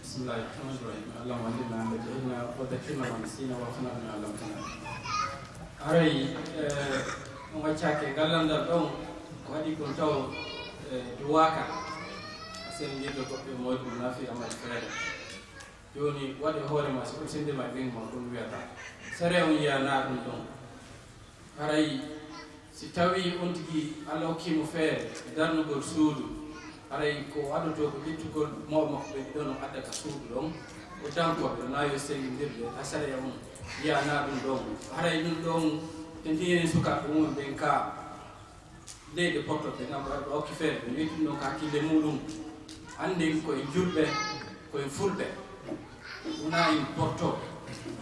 Bismillahi rahmani rahim. Allahumma allimna ma jahilna wa dhakkirna ma nasina wa afina bima allamtana. Haray, eh, on waccake ngal landal ɗon, ko waɗi kon taw, eh, duwaka. Sen jiddo ko ɓe moytu mo nafi amal fere. Joni waɗe hoore ma, si on sende ma ɓen ma ɗum wiyata. Sere on yiya na ɗum ɗon. Haray si tawii on tigi Alla hokkii mo feere darnugol suudu, haray ko o adotoo ko ƴettugol mawɓe makko ɓen ɗon o adda ka suudu ɗon, o danko ɓe, na yo seyindirde, a sariya on yiyanaa ɗum ɗon. Haray ɗum ɗon, en tigi en sukaaɓe mum ɓen ka leyɗe pottoɗe, ngam o hokki feere, ɓe wi'i ɗum ɗon ka hakkille muuɗum. Annden ko en julɓe, ko en fulɓe. Wona en porto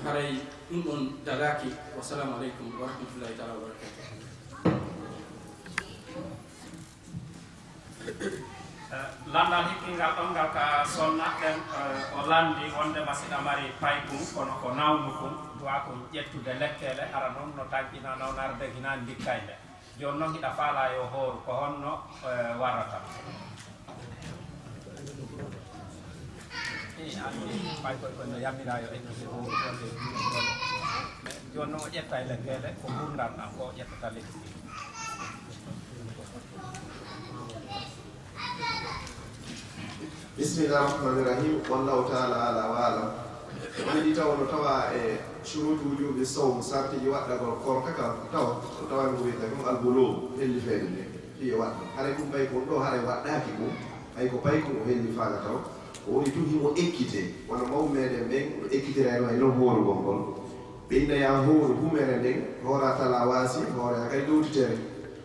haray ɗum ɗon dagaaki. Wassalamu aleykum wa rahmatullahi taala wa barakatuh. Landal hikkingal ɗon ngal ka sonna ɗen, o landi wonde ma siɗa mari paykun kono ko nawnu kun duwa kun ƴettude lekkele hara non no tanƴina nawnaare dagina ndikkay nde. Jooni noon hiɗa faalaa yo hooru, ko honno warrata? Ɓay koy koy no yamira yo ƴettu hooru. Jooni noon o ƴetta e lekkele ko ngurndan ɗan ko o ƴettata lekki. Bismillah rahmani rahim. Wallahu taala ala wa alam. Woni ɗi taw no tawa e shurutu wujubi sawm, sartiji waɗɗagol korka ka taw no tawa no wiyete ɗum albulu hellifeede nde fiye waɗɗo. Haray ɗum pay kon ɗo haray waɗɗaaki ɗum, hay ko pay kon o hellifaaka taw. O woni tun himo ekkite wano mawɓe meɗen ɓen no ekkitirayno e non hoorugol ngol. Ɓe inna ya hooru humere nden, hoora talawasi, hoora kay ɗowtitere.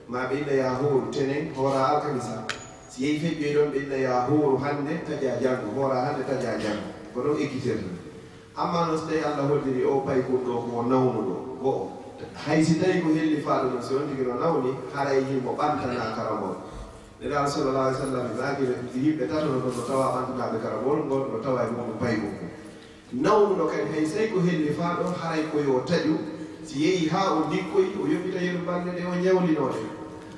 Ma ɓe inna ya hooru tenen, hoora alkamisa. Si yehi feƴƴoy ɗon ɓe inna ya hooru hannde taƴa janngo, hoora hannde taƴa janngo. Ko ɗon ekkitirta. Amma noon si tawi Allah holliri o paykun ɗo ko o nawnuɗo, go'o. Hay si tawi ko hellifaaɗo noon si on tigi no nawni, haray himo ɓantana karamol. Nelaaɗo sallallahu alaihi wasallam maaki ɓe yimɓe tato no ɗon no tawa ɓantanaaɓe karamol ngol no tawa e muɗum paykun. Nawnuɗo kadi hay sey ko hellifaaɗo haray ko yo taƴu, si yehi haa o ndikkoyi o yoɓita yeru balɗe ɗe o ñawlinoo ɗe.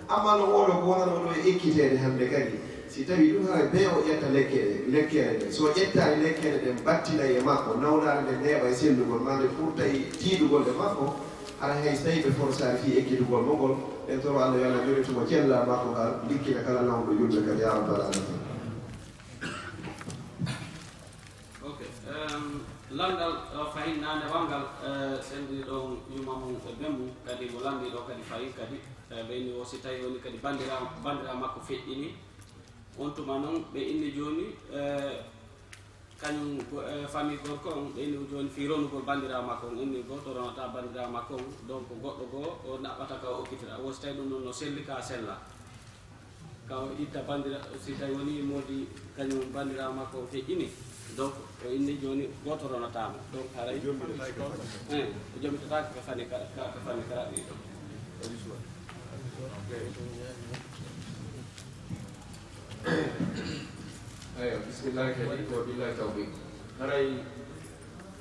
Amma no oo ɗo ko wonanoo ɗo e ekkiteede hannde kadi, si tawii ɗum haray bee o ƴetta lekkere, lekkere nden. So o ƴettaani lekkere nden battinay e makko, nawnaare nden neeɓay sellugol maa nde ɓurtay tiiɗugol e makko, haray hay sey ɓe forsaali fii ekkitugol mo ngol, en toro Allah yo Allah jonnit mo cellal makko ngal, ndikkina kala nawɗo yumɓe kadi yaa rabbal aalamiin. Ok. Lanndal o fahin naande wanngal senndini ɗon yuma mum e ben mum kadi mo lanndi ɗo kadi fahin kadi ɓe inni o si tawi woni kadi banndiraa banndiraa makko feƴƴini on tuma noon ɓe inni jooni kañum famille gorko on ɓe inni jooni fii ronugol banndiraa makko on inni gooto ronata banndiraa makko on donc goɗɗo goo o naɓɓata ka o okkitira wo si tawi ɗum noon no selli ka sella ka o itta bandira si tawi woni moodi kañum bandira makko o feƴƴini donc o inni joni goto ronatama donc haray o jombitatako ka fani ka fani karaɗi ɗo eyo bisimillahi kadi ko billahi tawfiq haray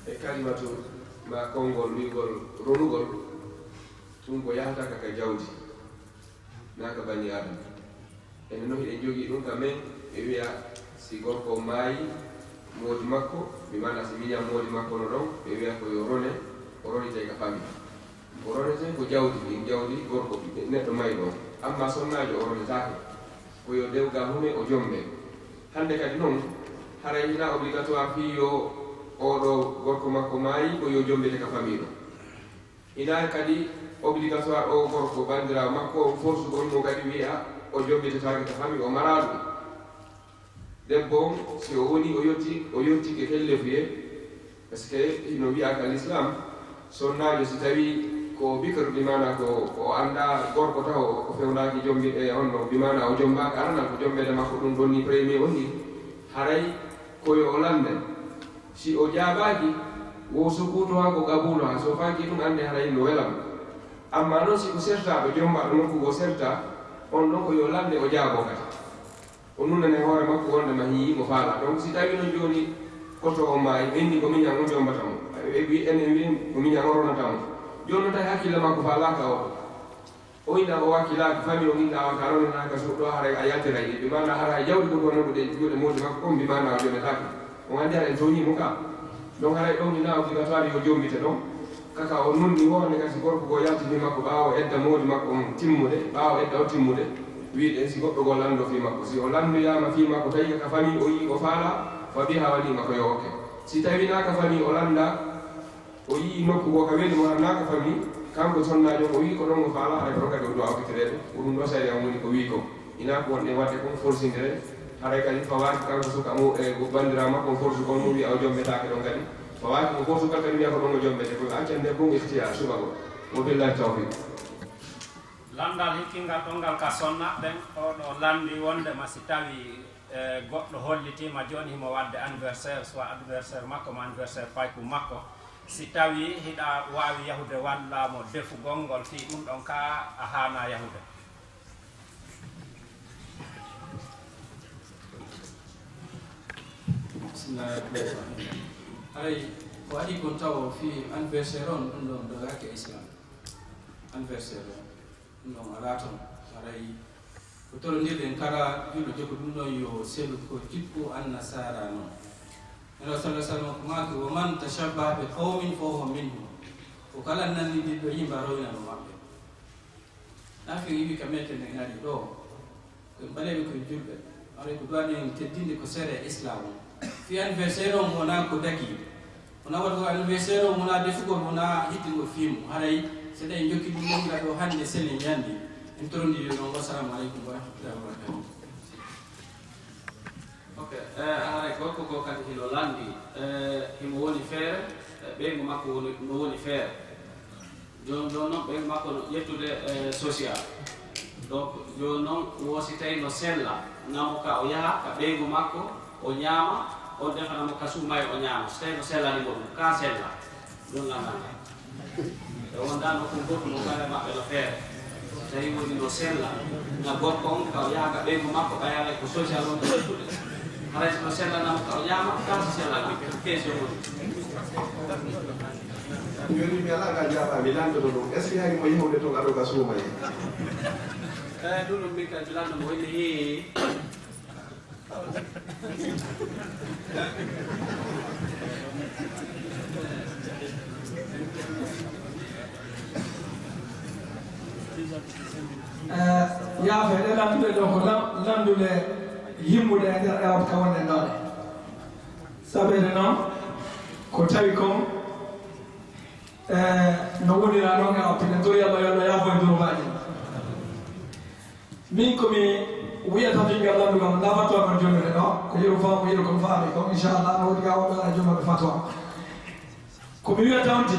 e kalimatu ma konngol wiigol ronugol ɗum ko yahataka ka jawdi Naa ka bani Aadama. Enen non hiɗen jogii ɗum ka men, ɓe wi'a si gorko maayi, moodi makko, bi maana si miñan moodi makko no ɗon, ɓe wi'a ko yo rone, o ronitay ka fami. Ko ronetee ko jawdi, ɗin jawdi gorko, ɓiɓɓe, neɗɗo maayi ɗon. Amma sonnaajo o ronetaake. Ko yo dewgal hume o jombe. Hannde kadi non, haray hinaa obligatoire fii yo oo ɗoo gorko makko maayi, ko yo jombite ka fami ɗon. Hinaa kadi obligatoire oo gorko, banndiraawo makko on, forsugol mo kadi wi'a o jombitetaake ka fami, o maraa ɗum. Debbo on, si o woni o yotti, o yottike fellefuyee, parce que hino wi'a ka l'islam, sonnaajo si tawi ko bikr, bi maana ko o anndaa gorko taho, o fewndaaki jombi-, e on no, bi maana o jombaaka aranal, ko jombeede makko ɗum ɗon ni premier on ni, haray ko yo o lande. Si o jaabaaki, wo sukuutu haa ko qabuulu haa, so faaki ɗum annde haray no wela mo. Amma non si ko sertaaɗo, jombaaɗo nokku goo sertaa, on ɗon ko yo lande o jaabo kadi. O nunnana e hoore makko wonde ma hiyi mo faalaa. Donc si tawi non jooni koto o maayi, ɓenni ko miñan on jombata mo. E wi-, enen wi'en ko miñan on ronata mo. Jooni non tawi hakkille makko faalaaka o. O ina o wakkilaaki, fami o inna o ka ronanaaka suuɗo, haray a yaltiray ɗi. Bi maana haray jawdi ko ɗon noddude juuɗe moodi makko on, bi maana o jometaake. On anndi haray en tooñii mo ka. Donc haray ɗon ina obligatoire yo jombite ɗon. Kaka o nunni wonde kadi si gorko goo yaltini makko ɓaawo edda moodi makko on timmude, ɓaawo edda o timmude, wi'uɗen si goɗɗo goo lando fii makko. Si o landoyaama fii makko, tawi ka fami o yi'i o faalaa, fa biha wa ni'ma ko yo okke. Si tawi naa ka fami o landa, o yi'i nokku goo ka weli mo, har naa ka fami, kanko sonnaajo o wi'i ko ɗon o faalaa, haray ko ɗon kadi o duwaa okkitireede. Ko ɗum ɗoo sariya on woni ko wi'i ko. Ina ko wonɗen waɗde kon forsindire, haray kadi fawaaki kanko suka mo, e ko banndiraawo makko on forsu kon mo wi'a o jombetaake ɗon kadi. Fawaaki mo forsu kadi wi'a ko ɗon o jombete, ko accande kon ikhtiyaar suɓagol. Wa billahi tawfiq. Lanndal hikkingal ɗon ngal ka sonna ɓen, oo ɗoo lanndi wonde ma si tawi, e, goɗɗo hollitiima jooni himo waɗde anniversaire, soit anniversaire makko ma anniversaire payku makko, si tawi hiɗa waawi yahude walla mo defugol ngol fii ɗum ɗon ka a haana yahude. Bismillahir Rahmanir Rahim. Haray ko adii kon tawo fii anniversaire on, ɗum ɗon dogaaki e Islam. Anniversaire on, ɗum ɗon alaa ton. Haray ko tolondirɗen kala julɗo jokku ɗum ɗon yo selu ko jikku Annasaara non. Nelaɗo sallallahu alaihi wasallam ko maaki, "Wa man tashabbaha bi qawmin fa huwa minhum." Ko kala nannindirɗo yimɓe a roynano maɓɓe. Naafeq wi'i ka meten en ari ɗoo, ko en ɓaleeɓe, ko en julɓe. Haray ko duwani en teddinde ko sariya Islam on. Fii anniversaire on wonaa ko dagii. Wonaa waɗugol anniversaire on, wonaa defugol, wonaa hittingol film. Haray seeɗa en jokki ɗum ɗon ɗoo hannde senen yandi. En torondiri ɗon. Wassalamu aleykum wa rahmatullahi wa barakatuh. Ok, eh, haray gorko goo kadi hino lanndi, eh, himo woni feere, eh, ɓeyngu makko woni, no woni feere. Jooni, jooni non ɓeyngu makko no ƴettude, eh, social. Donc, jooni non wo si tawi no sella, namo ka o yaha ka ɓeyngu makko, o ñaama, on defanamo ka suumayee o ñaama. Si tawi no sellani mo ɗum, ka sella. Ɗum lanndal. E wondaano ko goɗɗum mo kala maɓɓe no feere. Tawi woni no sella. Na gorko on ka o yaha ka ɓeyngu makko, ɓay haray ko social on ko ƴettude. Haray si no sella nam ka o ñaama, ka si sella ɗum. Question woni. Jooni mi alaa ka jaabaa, mi landoto ɗum. Est-ce que hay mo yahude toon aɗo ka suumayee? Eh, ɗum ɗum min kadi lanndo mo inni hii. Eh, yaafe ɗe landuɗe ɗo ko lan-, landuɗe yimmuɗe e nder Europe ka wonɗen ɗo ɗe. Sabeede noon, ko tawi kon, eh, no wonira noon e Europe, ɗen tori Allah, yo Allah yaafo e junuubaaji. Min ko mi wiyata fii ngal lanndungal, ndaa fatwa non jonnude ɗo, ko yeru faamu, yeru kon faami kon, inchallah, no woodi gaa woɓɓe ara jonnude fatwa. Ko mi wiyata on ti,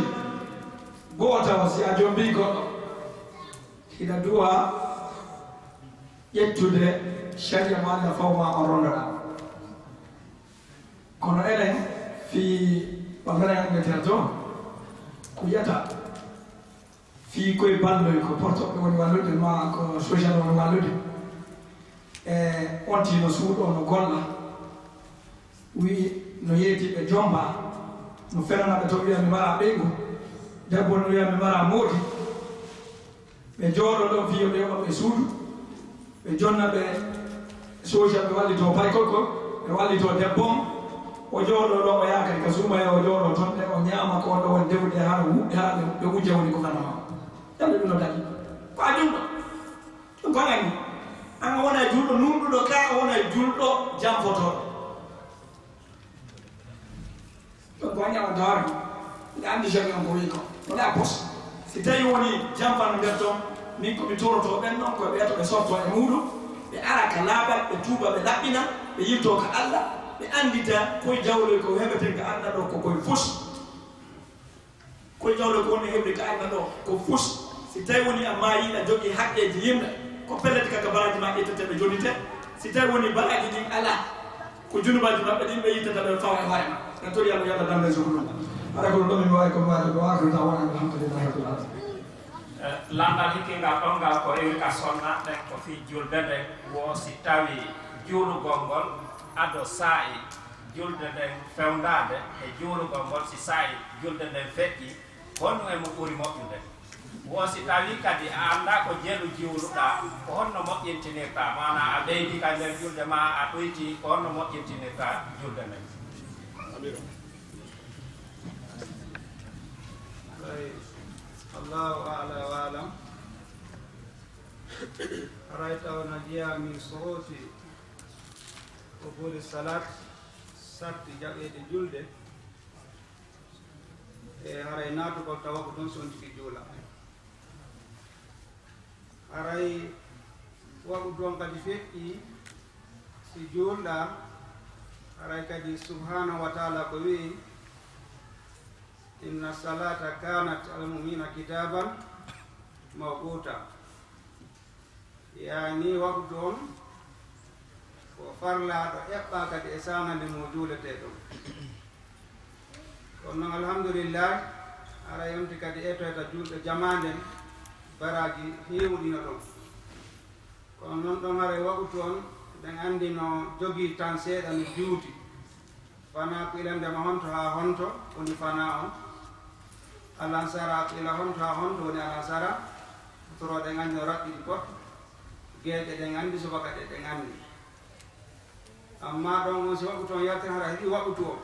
go'o taw si a jombii goɗɗo, hiɗa duwa ƴettude sariya ma Allah faw ma on rondoɗaa. Kono enen fii ɓangaren Angleterre to, ko yiyata fii koye balloy ko portoɓe woni wallude ma ko social woni wallude. E on tino suuɗo no golla, wi'i no yeeti ɓe jomba, no fenana ɓe to wi'a mi mara ɓeygu, debbo no wi'a mi mara moodi. Ɓe jooɗo ɗon fii yo ɓe yoɓa ɓe suudu, Ɓe jonna ɓe social, ɓe wallito paykol kol, ɓe wallito debbo on. O jooɗoo ɗo, o yaha kadi ka suuma he, o jooɗoo ton, ɗe o ñaama ko on ɗo woni defude haa ɓe wu-, haa ɓe, ɓe wujja woni ko kana ma. Yalla ɗum no dali. Ko a julɗo. Ɗum ko a anndi. An a wona julɗo nunɗuɗo ka, a wona julɗo janfotooɗo. Ɗum ko a ñaawanta hoore ma. Mbiɗa anndi jami on ko wii ko. Wona pos. Si tawi woni janfano nder ton, min ko mi toroto ɓen ɗon, ko ɓe to ɓe sorto e muuɗum, ɓe ara ka laaɓal, ɓe tuuba, ɓe laɓɓina, ɓe yilto ka Alla, ɓe anndita koye jawle ko heɓeten ka Alla ɗo ko koye fus. Koye jawle ko woni heɓde ka Alla ɗo ko fus. Si tawi woni a maayi, a jogii haqqeeji yimɓe, ko pellet ka, ka baraaji ma ƴettete ɓe jonnite. Si tawi woni baraaji ɗin alaa, ko junubaaji maɓɓe ɗin ɓe yittata ɓe fawa e hoore ma. En tori Alla, yo Alla danndu en sukuru. Hara ko ɗum ɗo min waawi ko waawi, wa aakhiru da'waana anil hamdu lillahi rabbil aalamiin. Eh, lanndal hikkingal ɗon ngal ko rewi ka sonnaaɓe ɓen ko fii julde nden, wo si tawi juulugol ngol ado saa'i julde nden fewndaade e juulugol ngol, si saa'i julde nden feƴƴi, honɗum e mo ɓuri moƴƴude? Wo si tawii kadi a anndaa ko jelu juuluɗaa, ko honno moƴƴintinirtaa? Maanaa a ɓeydii ka nder julde maa, a ɗuytii, ko honno moƴƴintinirtaa julde nden? Allahu a'la wa a'lam. Haray taw na jeyaa min soroti ko ɓuri salat sarti jaɓeede julde. E haray naatugol tawa ko ɗon si on tigi juula. Haray waɗu ɗon kadi feƴƴi si juulɗaa. Haray kadi subhanahu wa taala ko wi'i, "Inna salata kanat alal mu'minina kitaban mawquta." Yaani waɗude on ko farlaaɗo eɓɓaa kadi e saanande mo juuletee ɗon. Kono noon alhamdulillahi, ara yonti kadi etoyta juulɗe jamaanden baraaji heewuɗi no ɗon. Kono noon ɗon haray waɗude on, ɗen anndi no jogii tan seeɗa no juuti. Fanaa ko ila ndema honto haa honto woni fanaa on. Alansara ko ila honto haa honto woni alansara. Toro ɗen anndi no raɓɓiɗi pot. Geeƴe ɗen anndi, subaka ɗe ɗen anndi. Amma ɗon on si waɗude on yaltin hara heɓi waɗude on.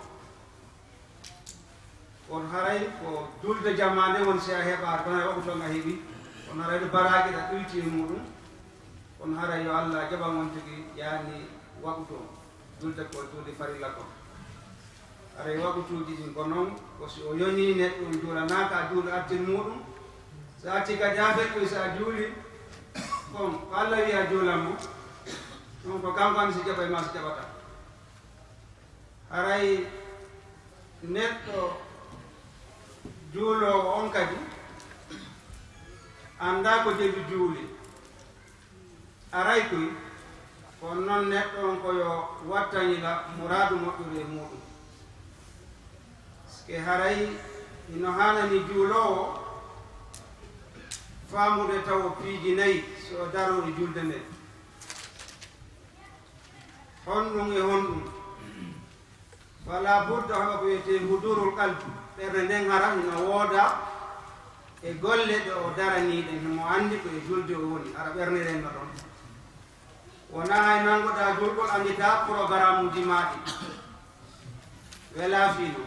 On haray ko julde jamaande woni si a heɓaade, kono haray waɗude on a heɓi. On haray ɗo baraaji ɗa ɗuyti e muɗum. On haray yo Allah jaɓan on tigi yaani waɗude on. Julde ko julde farilla kon. Haray waɗutuuji ɗin ko noon, ko si o yonii neɗɗo, on juulanaaka, a juulu artin muuɗum. So a artii kadi haa feƴƴoy, so a juuli, bon, ko Alla wi'i a juulan mo, ɗum ko kanko anndi so jaɓay maa so jaɓataa. Haray neɗɗo juuloowo on kadi anndaa ko jelu juuli. Aray koy, kono noon neɗɗo on ko yo wattanila muraadu moƴƴuru e muuɗum. Sike haray hino haanani juuloowo faamude tawo piiji nayi so o daroo e julde nden. Honɗum e honɗum? Fala budda, hono ko wiyetee hudurul qalbi, ɓernde nden hara hino wooda e golle ɗe o daranii ɗen, himo anndi ko e julde o woni, hara ɓernde nden no ɗon. Wonaa hay nanngoɗaa julgol, annditaa porogaramuuji maa ɗin. Welaa fii non.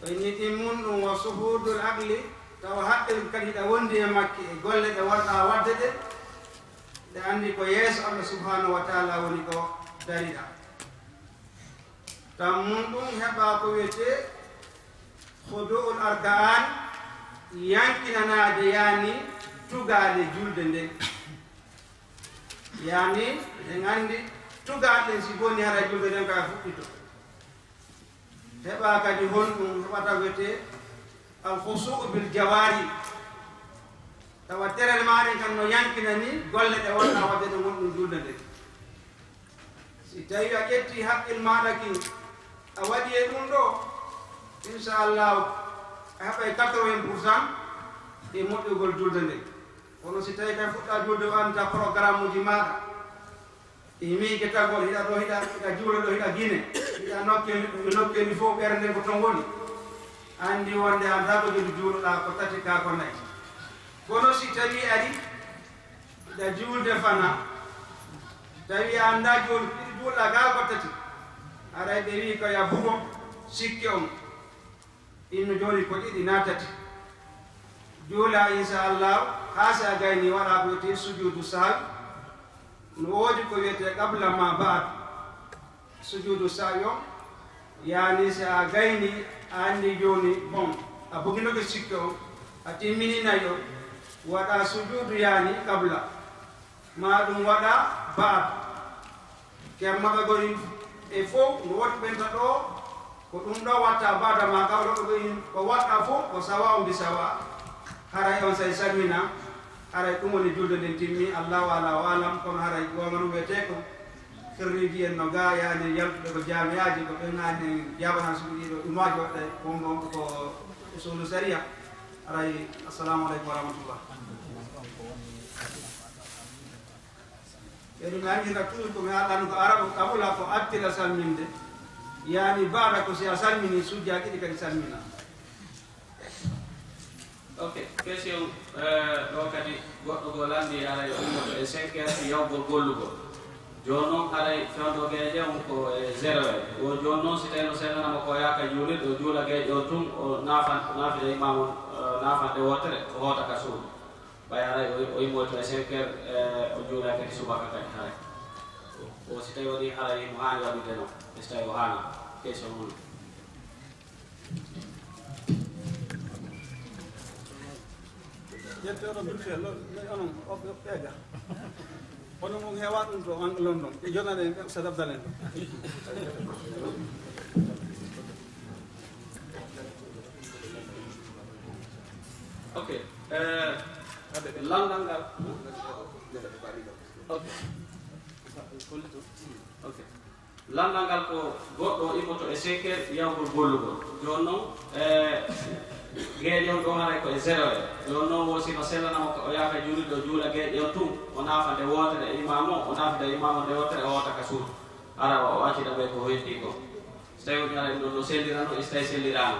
Ko inni ɗin mun ɗum wa suhudul aqli, tawa haqqil kadi hiɗa wondi e makki e golle ɗe wonɗaa waɗde ɗe, ɗe anndi ko yeeso Allah subhanahu wa taala woni ko dariɗaa. Tan mun ɗum heɓa ko wiyetee khudu'ul arkaan, yankinanaade yaani tugaale julde nden. Yaani, en anndi tugaale ɗen si boni hara julde nden kaya fuɗɗito. Heɓa kadi honɗum heɓata wiyetee al khusu'u bil jawaari. Tawa terel maa ɗen kan no yankinani golle ɗe wonɗaa waɗde ɗe wonɗum julde nden. Si tawii a ƴettii haqqil maaɗa kin, a waɗi e ɗum ɗoo, inshallahu, a heɓay quatre-vingts pour cent e moƴƴugol julde nden. Kono si tawii kay fuɗɗaa julde o anndaa programmuuji maaɗa, e miijetagol, hiɗa ɗoo, hiɗa, hiɗa juula ɗoo, hiɗa Gine, hiɗa nokkeli, nokkeli fof ɓernde ko ton woni, anndi wonde anndaa ko jelu juuluɗaa ko tati kaa ko nayi. Kono si tawii ari, Da juulde fana, tawi a anndaa juulde ɗiɗi juula gaa ko tati, haray ɓe wii ko ya bugo sikke on. Innu jooni ko ɗiɗi naa tati. Juula, insha Allah, haa si a gayni waɗa ko wiyetee sujuudu sahwi. No woodi ko wiyetee qabla ma ba'd. Sujuudu sahwi on, yaani si a gayni, a anndi jooni, bon, a buginoke sikke on, a timminii nayi on, waɗa sujuudu yaani qabla. Ma ɗum waɗa ba'd. Ker maɓɓe goni e fow, no woodi ɓen ta ɗo, ko ɗum ɗo watta ba'da ma qabla, ko ɓe in, ko watta fow, ko sawa on bi sawa. Haray on say salmina, haray ɗum woni julde nden timmi, Allahu ala wa alam, kono haray goonga ɗum wiyetee ko firriiji en no gaa, yaani yaltuɓe ko jaami'aaji, ko ɓen haani en jaabana suɓi ɗiɗo ɗum waaji waɗde, ko, ko, ko usulu sariya. Haray, assalamu aleykum wa rahmatullah. Ɓe ɗum anndira toujours ko mi haɗan ko arabu kabula ko attira salminde. Yaani baɗa ko si a salmini sujja ɗiɗi kadi salmina. Ok, question, eh, ɗo kadi goɗɗo goo lanndi haray ummoto e cinq heures yawgol gollugol. Jooni noon haray fewndo geeƴe on ko e zéro heure. O jooni noon si tawii no sellanama ko yaaka juulirde, o juula geeƴe o tun, o naafan, naafida imam on, eh, naafande wootere, o hoota ka suudu. Ɓay haray o, o immoyto e cinq heures, eh, o juula kadi subaka kadi haray. O si tawi waɗi haray mo haani waɗude noon, e si tawi o haana, question mum. Ƴettee oɗon dutte, lo-, lo-, onon, o, o, ɓeega. Onon on heewaa ɗum to London. Ɓe jonani en, ɓe sadabdal en ɗo. Ok. Eh, lanndal ngal. Ok. Ok. Lanndal ngal ko goɗɗo o immoto e cinq heures yawgol gollugol. Jooni noon, eh, geeƴe on ɗo haray ko e zéro heure. Jooni noon wo si no sellanama ko o yaaka juulirde, o juula geeƴe on tun, o naafa nde wootere e imaam o, o naafida e imaam o nde wootere, o hoota ka suudu. Hara o accida ɓay ko heddi ko. Si tawi woni haray ɗum ɗo no sellirano, e si tawi sellirano.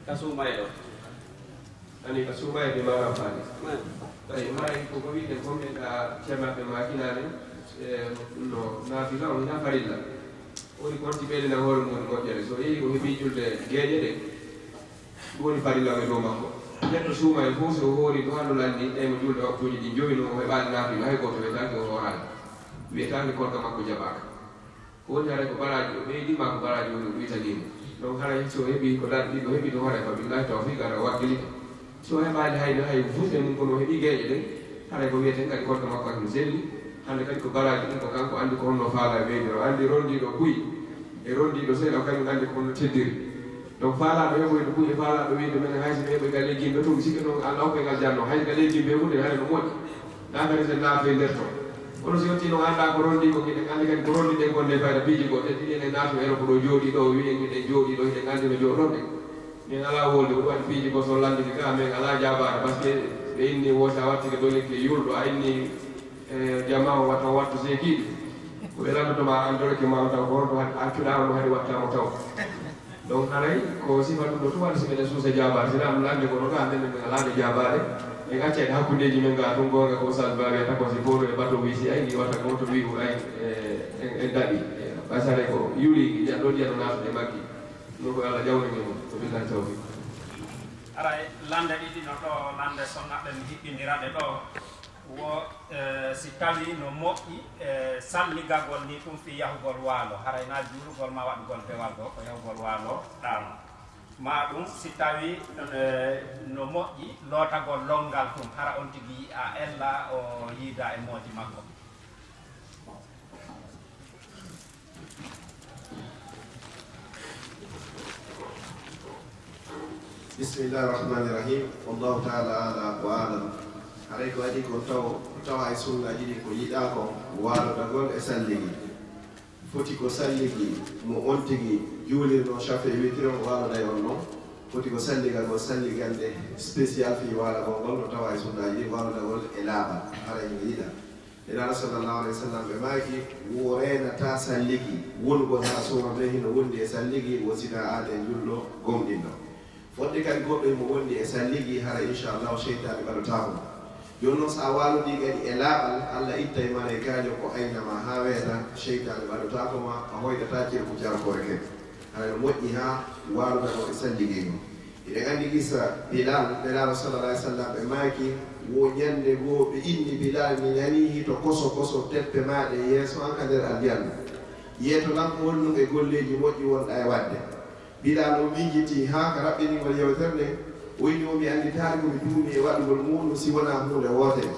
Ka suumayee ɗo. Ani ka suumayee ɓe maana faade. Tawi haray ko ko wi'eten kon ɓen ka ceernaaɓe maakinaane, eh, no naafila on hinaa farilla. Woni ko watti ɓeydana hoore mum moƴƴere. So yehi o heɓii julde geeƴe ɗe, ɗum woni farilla on e dow makko. Neɗɗo suumayee fof so o hoori ɗo hano lanni, tawi mo julde waktuuji ɗin jowi no o heɓaali naafila, hay gooto wiyetaake o hooraali. Wiyetaake korka makko jaɓaaka. Ko woni haray ko baraaji o ɓeydi maa ko baraaji o witanii mo. Donc haray so o heɓii ko laabi ɗiɗi o heɓii ɗum haray fa billahi tawfiq ara wakkilita. So o heɓaali hayno hay fus e mum kono o heɓii geeƴe ɗen, haray ko wiyeten kadi korka makko kadi no selli. Hannde kadi ko baraaji ɗin ko kanko anndi ko honno faalaa ɓeydiro. Anndi ronndiiɗo buy e ronndiiɗo seeɗa o kañum anndi ko honno teddiri. Donc faalaaɗo heɓoyɗo buy e faalaaɗo wiyde menen hay so mi heɓoy galleeji yimɓe tun mi sikki noon Allah hokkay ngal janno hay galleeji yimɓe hunde haray no moƴƴi. Naafere sen naafee nder ton. Kono si yettii noon anndaa ko ronndii ko, miɗen anndi kadi ko ronndi ɗen gonde fayda piiji goo. Te ɗiɗen e naatu Europe ɗo jooɗii ɗo, wi'en miɗen jooɗii ɗo, hiɗen anndi no jooɗorɗen. Min alaa wolde, ko ɗum waɗi piiji goo so lanndike ka, min alaa jaabaade, parce que ɓe inni wo si a wattike dolikke yulɗo, a inni, eh, jamaa o wata o wattu seekiiɗi. Ko ɓe lanndotoo ma an dolikke ma o taw ko honto had-, accuɗaa on ɗum hari wattaama taw. Donc haray ko sifa ɗum ɗo tuma si meɗen suusa jaabaade, si ɗum lande kono ka men men alaa nde jaabaade. En accay hakkundeeji men ga tun goonga ko Sall Ba wiyata ko si footo e bato wi si ay ndi wata gooto wi ko ay, eh, en, en daɗi. Ɓay si haray ko yuli ndi ɗo ndiyan no naatude makki. Ɗum ko Allah jawni men ɗum. Ko billahi tawfiq. Haray lande ɗiɗi no ɗo, lande sonna ɗen hiɓɓindira ɗe ɗo. Wo, eh, si tawii no moƴƴi, eh, salligagol ni ɗum fii yahugol waalo, haray naa juulugol maa waɗugol dewal ɗo, ko yahugol waalo ɗaano. Maa ɗum si tawii, eh, no moƴƴi lootagol lonngal tun, hara on tigi yi'a ella o yiida e mooji makko. Bismillahi rahmani rahim. Wallahu taala ala wa alam. Haray ko adii kon taw, tawa e sunnaaji ɗin ko yiɗaa kon waalodagol e salligi. Foti ko salligi mo on tigi juulirno shafi e witiri on waaloday on non. Foti ko salligagol salligannde spécial fii waalagol ngol no tawa e sunnaaji ɗin waalodagol e laaɓal. Haray no yiɗaa. Nelaɗo sallallahu alayhi wa sallam ɓe maaki, wo reenataa salligi, wonugol haa suura men hino wondi e salligi, wo sinaa aan e julɗo gomɗinɗo. Fodde kadi goɗɗo himo wondi e salligi, hara inchallahu seytaane ɓadotaako mo. Jooni noon, so a waalodii kadi e laaɓal, Alla ittay malaykaajo ko ayna ma haa weeta, seytaane ɓadotaako ma, a hoyɗataa cerku carkoore kadi. Hara no moƴƴi haa waaluɗaa e salligey ngoo. Hiɗen anndi qissa Bilal, Nelaaɗo sallallahu alaihi wasallam, ɓe maaki, wo ñannde goo ɓe inni Bilal, mi nanii hito koso koso teppe maaɗa e yeeso an ka nder aljanna. Yeeto lan ko honɗum e golleeji moƴƴi wonɗaa e waɗde. Bilal o miijitii haa ka raɓɓiningol yewtere nden, o inni mo, mi annditaali ko mi duumii e waɗugol muuɗum si wonaa huunde wootere.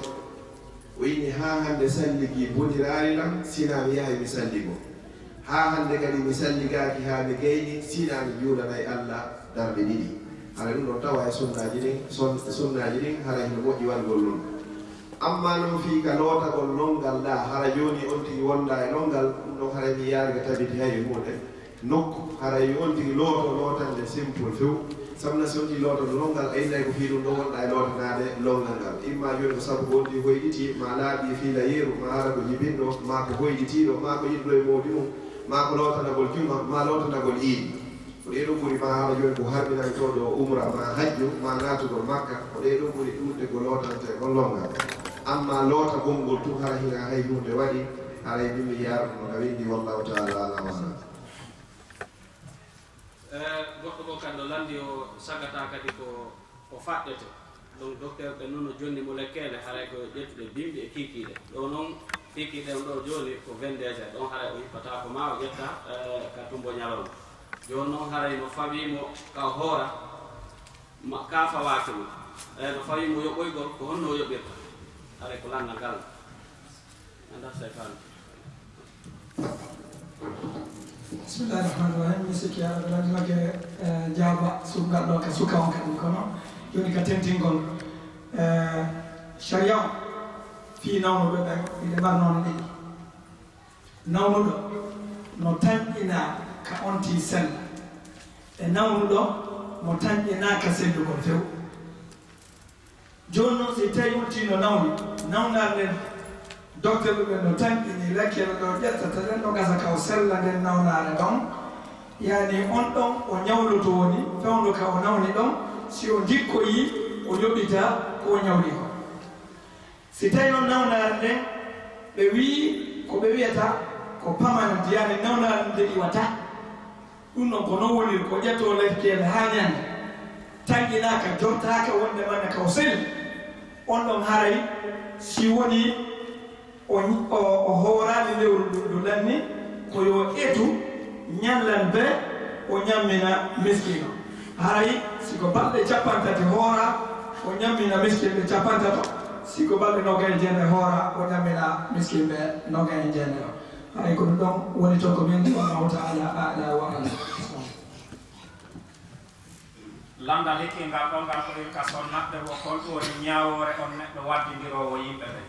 O inni, haa hannde salligi boniraali lan, sinaa mi yahay mi salligo. Haa hannde kadi mi salligaaki haa mi gayni, sinaa mi juulanay Alla darɗe ɗiɗi. Hara ɗum ɗon tawa e sunnaaji ɗin, son-, sunnaaji ɗin, hara hino moƴƴi waɗugol ɗum. Amma non fii ka lootagol lonngal ɗaa, hara jooni on tigi wondaa e lonngal, ɗum ɗon haray mi yaari ka tabiti hay e huunde. Nokku, haray on tigi looto lootande simple few. Sabu na si on tigi looto lonngal, a innay ko fii ɗum ɗon wonɗaa e lootanaade lonngal ngal. Imma jooni ko sabu ko on tigi hoyɗitii, maa laaɓii fiila yeru, maa hara ko jibinɗo, maa ko hoyɗitiiɗo, maa ko yiɗɗo e moodi mum, maa ko lootanagol juma, maa lootanagol iidi. Ko ɗee ɗoo ɓuri, maa hara jooni ko harminantooɗo umra, maa hajju, maa naatugol Makka. Ko ɗee ɗoo ɓuri ɗuuɗde ko lootantee kon lonngal. Amma lootagol ngol tun hara hinaa hay huunde waɗi, haray mi mi yaara ɗum no winndi, wallahu ta'ala a'lam wa a'lam. Eh, goɗɗo goo kadi no lanndi o sagata kadi ko, ko faɗɗete. Donc, docteur ɓe nun no jonni mo lekkeele, haray ko ƴettude bimbi e kiikiiɗe. Ɗoo noon, kiikiiɗe on ɗoo jooni ko vingt-deux heures. Ɗon haray o hippataako, maa o ƴetta, eh, ka tumbo ñalawma. Jooni noon haray no fawii mo ka o hoora, ma, ka fawaaki mo. Eh, no fawii mo yoɓoygol, ko honno o yoɓirta? Haray ko lannda ngal. Anda seytaane. Bismillahi rahmani rahim. Mi sikki Alla ɓe lanndinake, eh, jaaba suka ɗo ka suka on kadi kono. Jooni ka tentingol, eh, sharia on fii nawnuɓe ɓen, hiɗe mari noone ɗiɗi. Nawnuɗo no tanƴinaa ka on tigi sella. E nawnuɗo mo tanƴinaa ka sellugol few. Jooni noon, si tawii on tigi no nawni, nawnaare nden, docteur ɓe ɓen no tanƴini lekkere ɗo ƴettata nden, ɗo gasa ka o sella nden nawnaare ɗon, yaani on ɗon o ñawloto woni, fewndo ka o nawni ɗon, si o jikkoyii, o yoɓita ko o ñawli ko. Si tawii noon nawnaare nden, ɓe wi'i ko ɓe wi'ata ko permanent, yaani nawnaare nden iwataa. Ɗum noon ko noon woniri, ko ƴettoo lekkere haa ñande, tanƴinaaka, jortaaka wonde manne ka o seli. On ɗon haray si woni o, o, o hooraali lewru ndu, ndu lanni, ko yo etu ñallan be o ñammina miskiino. Haray si ko balɗe cappanɗe tati hoora, o ñammina miskiinɓe cappanɗe tato, si ko balɗe noogay e jeenay hoora, o ñammina miskiinɓe noogay e jeenay o. Haray ko ɗum ɗon woni toon ko min, wallahu ta'ala a'la wa a'lam. Lanndal hikkingal ɗon ngal ko irka sonnatde wo kon ɗum woni ñaawoore on neɗɗo waddindiroowo yimɓe ɓen.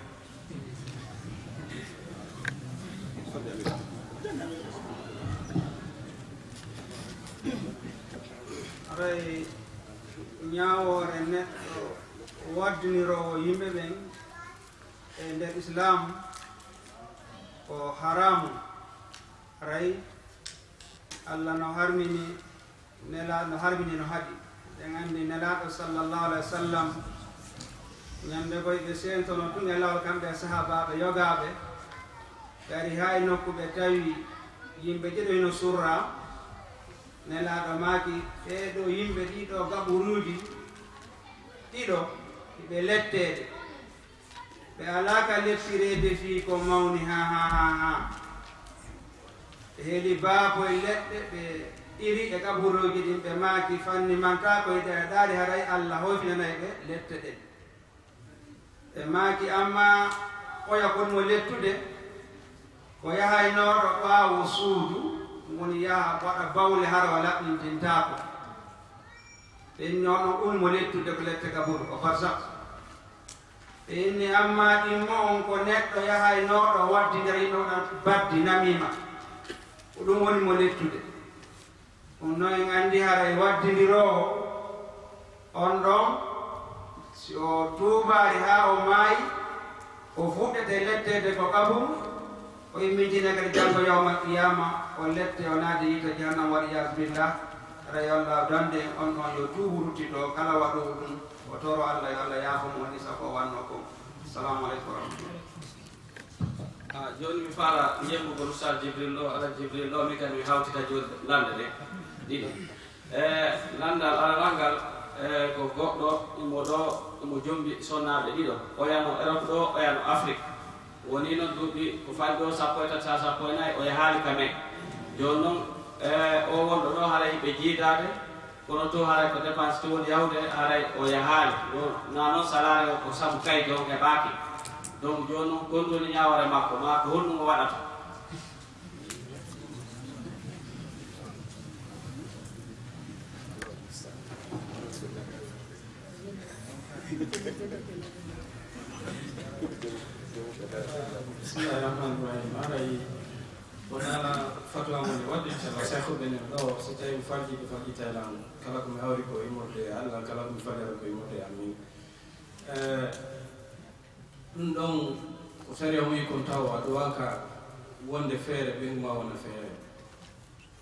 Haray ñaawoore neɗɗo waddiniroowo yimɓe ɓen e nder Islaam ko haraamu. Haray Alla no harmini Nela-, no harmini no haɗi. Eɗen anndi Nelaaɗo sallallahu alaihi wasallam, ñande goy ɓe seentono tun e laawol kamɓe e sahaabaaɓe yogaaɓe, ɓe ari haa e nokku ɓe tawi yimɓe ɗiɗo hino surraa. Nelaaɗo maaki, ɓee ɗoo yimɓe ɗiɗo gaɓuruuji ɗiɗo, hiɓe letteede. Ɓe alaa ka lettireede fii ko mawni haa, haa, haa, haa. Ɓe heli baakoy leɗɗe, ɓe iri e gaɓuruuji ɗin, ɓe maaki, fanni man taa ko hiɗe ɗaari haray Alla hoyfinanay ɓe lette ɗen. Ɓe maaki, ammaa oya kon mo lettude, ko yahaynooɗo ɓaawo suudu, woni yaha waɗa bawle hara o laɓɓintintaako. Ɓe inni, on ɗon ɓuri mo lettude ko lette gaburu, ko barzak. Ɓe inni, ammaa ɗimmo on ko neɗɗo yahaynooɗo waddindira yimɓe waɗa baddi, namiima. Ko ɗum woni mo lettude. Ɗum noon en anndi haray waddindiroowo on ɗon, si o tuubaali haa o maayi, o fuɗɗete letteede ko qaburu, o immintinee kadi janngo yawmal qiyaama, o lette, o naati yiite jahannama, wal iyaazu billah. Haray yo Alla dande en on ɗon, yo tuubu ruttito kala waɗoowo ɗum, o toro Alla yo Alla yaafo mo, woni sago o wanno kon. Assalamu aleykum wa rahmatullah. Ah, jooni mi faala yembugol Oustaz Jibril ɗo, Alhaji Jibril ɗo, min kadi mi hawtita jooni lande ɗe ɗiɗo. E landal aranal ngal, e ko goɗɗo imo ɗo, imo jombi sonnaaɓe ɗiɗo. Oya no Europe ɗo, oya no Afrique. Woni noon duuɓi ko fawi ɗo sappo e tati haa sappo e nayi, o yahaali ka men. Jooni noon, e o wonɗo ɗo, haray ɓe jiidaade, kono to haray ko dépense to woni yahude, haray o yahaali. Ɗo na noon salaare o ko sabu kaydi on heɓaaki. Donc jooni noon, kon woni ñaawoore makko, maa ko honɗum o waɗata? Bismillahir Rahmanir Rahim. Haray ko nana fatwa mo mi waɗde, inchallah, Cheikh ɓe ne ɗo, so tawi mi falji, ko falji Thailand. Kala ko mi hawri ko immorde e Allah, kala ko mi falira ko immorde e amin. Eh, ɗum ɗon ko sariya on wi kon taw a duwaka wonde feere, ɓen ma wona feere.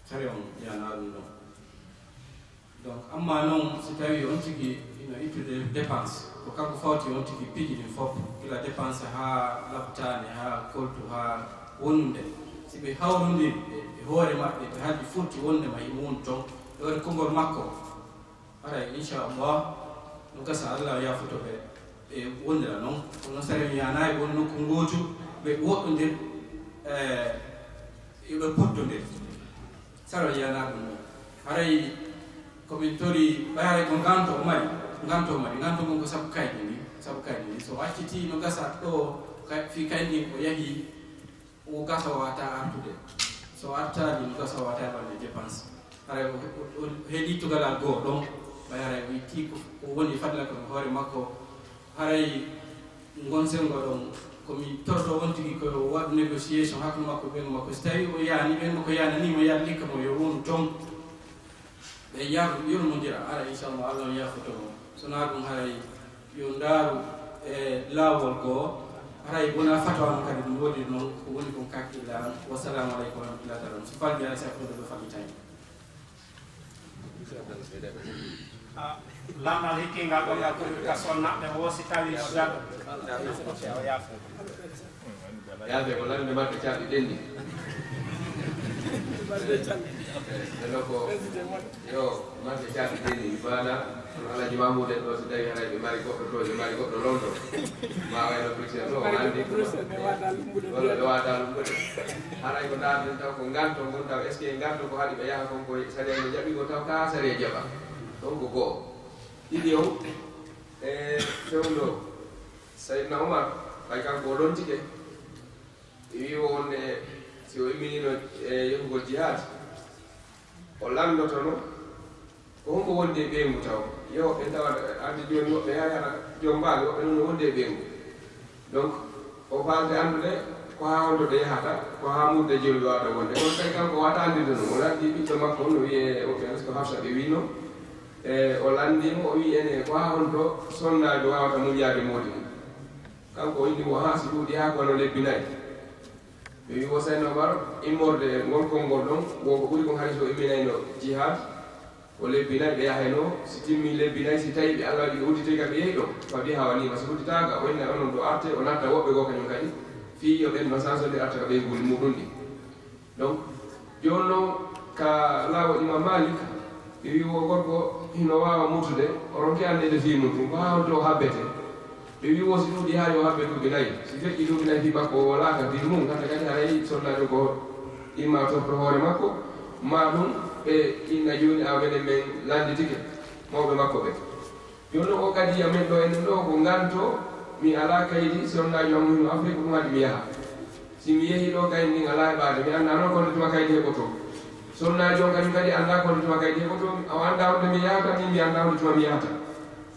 Sariya on yana ɗum ɗon. Donc, amma noon, si tawi on tigi ino ittude dépense, ko kanko fawti on tigi piiji ɗin fof, gila dépense haa laptaani, haa koltu, haa wonunde. Si ɓe hawrondiri e, e hoore maɓɓe, ɓe haaldi fotti wonde ma himo woni toon, e hoore konngol makko, haray, inchallah, no gasa Allah yaafoto ɓe, ɓe wonira noon. Kono sariya on yanaani won nokku ngootu, ɓe woɗɗondir, e, yo ɓe pottondir. Sariya on yiyanaa ɗum ɗon. Haray ko min tori, ɓay haray ko nganto o mari, nganto o mari, nganto ngon ko sabu kaydi ndi, sabu kaydi ndi. So o accitii no gasa ɗo, kay-, fii kaydi ndin o yahii, o gasa o wata artude. So o artaali no gasa o wata waɗde dépense. Haray o, o, o heɗii tugalal goo ɗon, ɓay haray o ittii ko, ko woni fadla ko hoore makko. Haray ngon senngo ɗon, ko mi toroto on tigi ko yo waɗ négociation hakkunde makko e ɓen makko. Si tawii o yaani ɓen makko yaananii mo, yallikka mo yo wonu toon. Ɓe yar-, yurmondira, haray inchallah Allah on yaafoto mo. So naa ɗum haray yo ndaaru e laawol goo, haray wonaa fatwa no kadi ɗum woodiri noon, ko woni kon kakkilla an. Wassalamu aleykum wa rahmatullahi taala. So falmi haray sa fotde ɗo falmi tawi. Ah, lamɗal hikkingal ɗon ngal ko ka sonnaaɓe o si tawi o daɗo. O yaafo. Yaafe ko lamde marde caɗɗi denndi. Ɓe ɗo ko, yo, marde caɗɗi denndi. Maana, kono Alhaji Mahmoud en ɗo, si tawi haray ɓe mari goɗɗo to, ɓe mari goɗɗo London. Ma wayno Bruxelles ɗo, o anndi. Walla ɓe wata lumbude. Haray ko ndaarden taw ko nganto ngon taw, est-ce que nganto ko haɗi ɓe yaha kon koye sariya no jaɓi ko taw ka sariya jaɓa. Ɗon ko goo. Ɗiɗi on, e fewndo Sayyidina Umar, ɓay kanko o lontike. Mi wii o wonde si o imminino e yehugol jihaad, o lanndotono ko hombo wondi e ɓeyngu taw. Yo woɓɓe tawa arde jooni, woɓɓe yaha yara jombaaɓe, woɓɓe noon no wondi e ɓeyngu. Donc, o faalde anndude ko haa honto ɓe yahata, ko haa murde jooni wawata wonde. Kono tawi kanko o wata anndirde ɗum. O lanndi ɓiɗɗo makko on, no wiyee woɓɓe ko Hafsa ɓe wiino. E o lanndi mo, o wii ene ko haa honto sonnaajo wawata muñaade moodi mum. Kanko o inni mo haa si ɗuuɗi haa ko wano lebbi nayi. Ɓe wii wo Sayyidina Umar immorde e ngol konngol ɗon, wo ko ɓuri kon hari so o imminayno jihaad, ko lebbi nayi ɓe yahayno, si timmi lebbi nayi, si tawi ɓe Allah waɗi ɓe udditoy ka ɓe yehi ɗon, fa biha wa ni'ma, si udditaaka, o inna onon ɗo arte, o natta woɓɓe goo kañum kadi, fii yo ɓen no sansondir arta ka ɓeynguuli muɗum ɗin. Donc, jooni noon ka laawol Imam Malik, ɓe wii wo gorko hino waawa mutude, o ronke anndeede fii mum tun, ko haa honto o habbete. Ɓe wii wo si ɗuuɗi haa yo habbe duuɓi nayi. Si feƴƴi duuɓi nayi fii makko o walaaka fii mum, hannde kadi haray sonnaajo ko imma torto hoore makko, maa ɗum ɓe inna jooni a wenen men lannditike mawɓe makko ɓe. Jooni o kadi ya men ɗo enen ɗo ko nganto, mi alaa kaydi, sonnaajo am hino Afrique, ɗum haɗi mi yaha. Si mi yehi ɗo kaydi ndin alaa heɓaade, mi anndaa noon ko honde tuma kaydi heɓotoo. Sonnaajo on kañum kadi anndaa ko honde tuma kaydi heɓotoo, o anndaa honde mi yahata, min mi anndaa honde tuma mi yahata.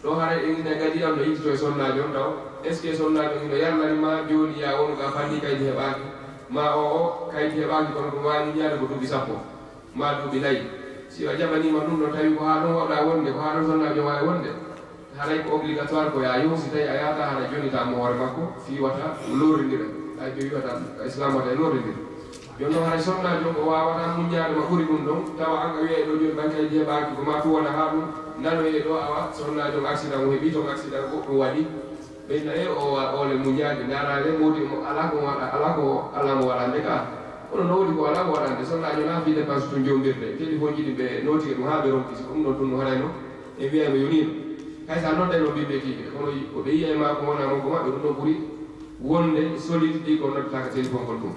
Ɗo haray en ina kadi am no yiɗi to e sonnaajo on taw, est-ce que sonnaajo on hino yarnani ma jooni ya wonu ka fanni kaydi heɓaaki, ma o o kaydi heɓaaki kono ɗum waawi ñaade ko duuɓi sappo. Maa duuɓi nayi. Si o jaɓaniima ɗum ɗo, tawi ko haa ɗon waɗaa wonde, ko haa ɗon sonnaajo waawi wonde, haray ko obligatoire ko yo a yow, si tawi a yahataa, haray jonnitaa mo hoore makko, fii wata lorrindira. Hay ɓe wi'ata Islam wata e lorrindira. Jooni noon, haray sonnaajo ko waawataa muññaade ma ɓuri ɗum ɗon, tawa an a wi'ay ɗo jooni ɓay kay jeeɓaaki, ko maa tun wona haa ɗum nanoyee ɗo, awa, sonnaajo on accident o heɓii toon, accident goɗɗum waɗi. Ɓe inna e o wa-, ole muñaani, ndaaraade, moodi mo, alaa ko waɗa, alaa ko, alaa mo waɗande ka. Kono no woodi ko alaa ko waɗande, sonnaajo na fii dépense to joomirde, téléphone ji ɗi ɓe nootike ɗum haa ɓe ronki, si ko ɗum ɗon tun no harayno, e wi'ay ɓe yoniino. Hay so a nodday no mbiɓe kiiɓe, kono ko ɓe yi'ay ma ko wona mo ko maɓɓe, ɗum ɗon ɓuri wonde solide ɗi ko noddata ka téléphone kon ɗum.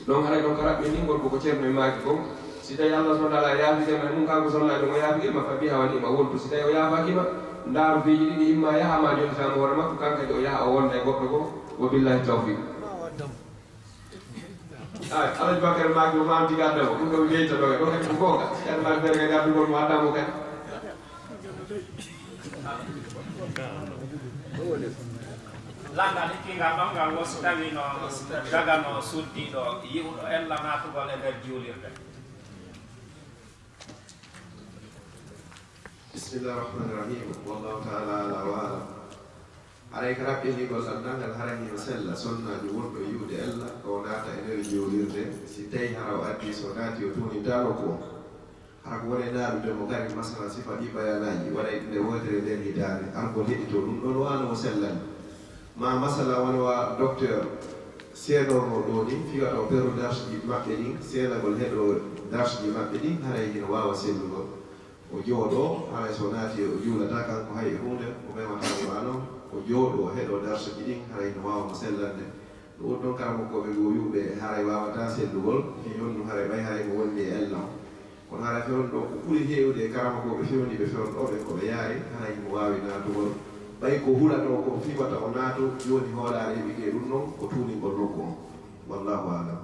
Ɗon haray ɗon ka raɓɓinɗingol ko ko ceerno e maaki kon. Si tawi Allah subhanahu wa ta'ala yaafike ma e mum, kanko sonnaajo mo yaafike ma, fa biha wa ni'ma, wontu. Si tawi o yaafaaki ma, ndaaru piiji ɗiɗi, imma yaha ma jonnitamo hoore makko, kan kadi o yaha o wonda e goɗɗo goo. Wa billahi tawfiq. Ay, Alhaji Bakary maaki o maamti gadda mo, ɗum ɗo mi jeyta ɗo, ɗo kadi ko goonga. Si Alhaji Bakary gaddugol mo adda mo kadi. Lanndal hikkingal ɗon ngal wo si tawii no dagano suddiiɗo yi'uɗo ella naatugol e nder juulirde. Bismillah rahmani rahim. Wallahu ta'ala ala wa alam. Haray ka raɓɓinigol lanndal ngal, haray hino sella sonnaajo wonɗo yi'ude ella, o naata e nder juulirde, si tawi hara o addi, so naati o tuunintaa nokku on. Hara ko woni naanude mo gari, masala sifa ɗi bayanaaji, waɗay ɗi nde wootere nder hitaande, argol heɗitoo ɗum ɗon waano mo sellani. Ma masala wano wa docteur seenorno ɗoo ni, fii wata o peru darsuji maɓɓe ɗin, seenagol heɗo darsuji maɓɓe ɗin, haray hino waawa sellugol. O jooɗoo, haray so naati o juulataa kanko hay e huunde, o memataa Qur'aana on, o jooɗoo o heɗoo darsuji ɗin, haray hino waawa mo sellande. No woodi ɗon karamokooɓe goo wi'uɓe haray waawataa sellugol, fii honɗum haray ɓay haray mo wonni e ella on. Kono hara fewndo ɗo ko ɓuri heewde e karamokooɓe fewniiɓe fewndo ɗo ɓen ko ɓe yaari, hara himo waawi naatugol. Ɓay ko hulatoo ko fii wata o naato, jooni hoolaare heɓike ɗum ɗon ko tuuningol nokku on. Wallaahu aalam.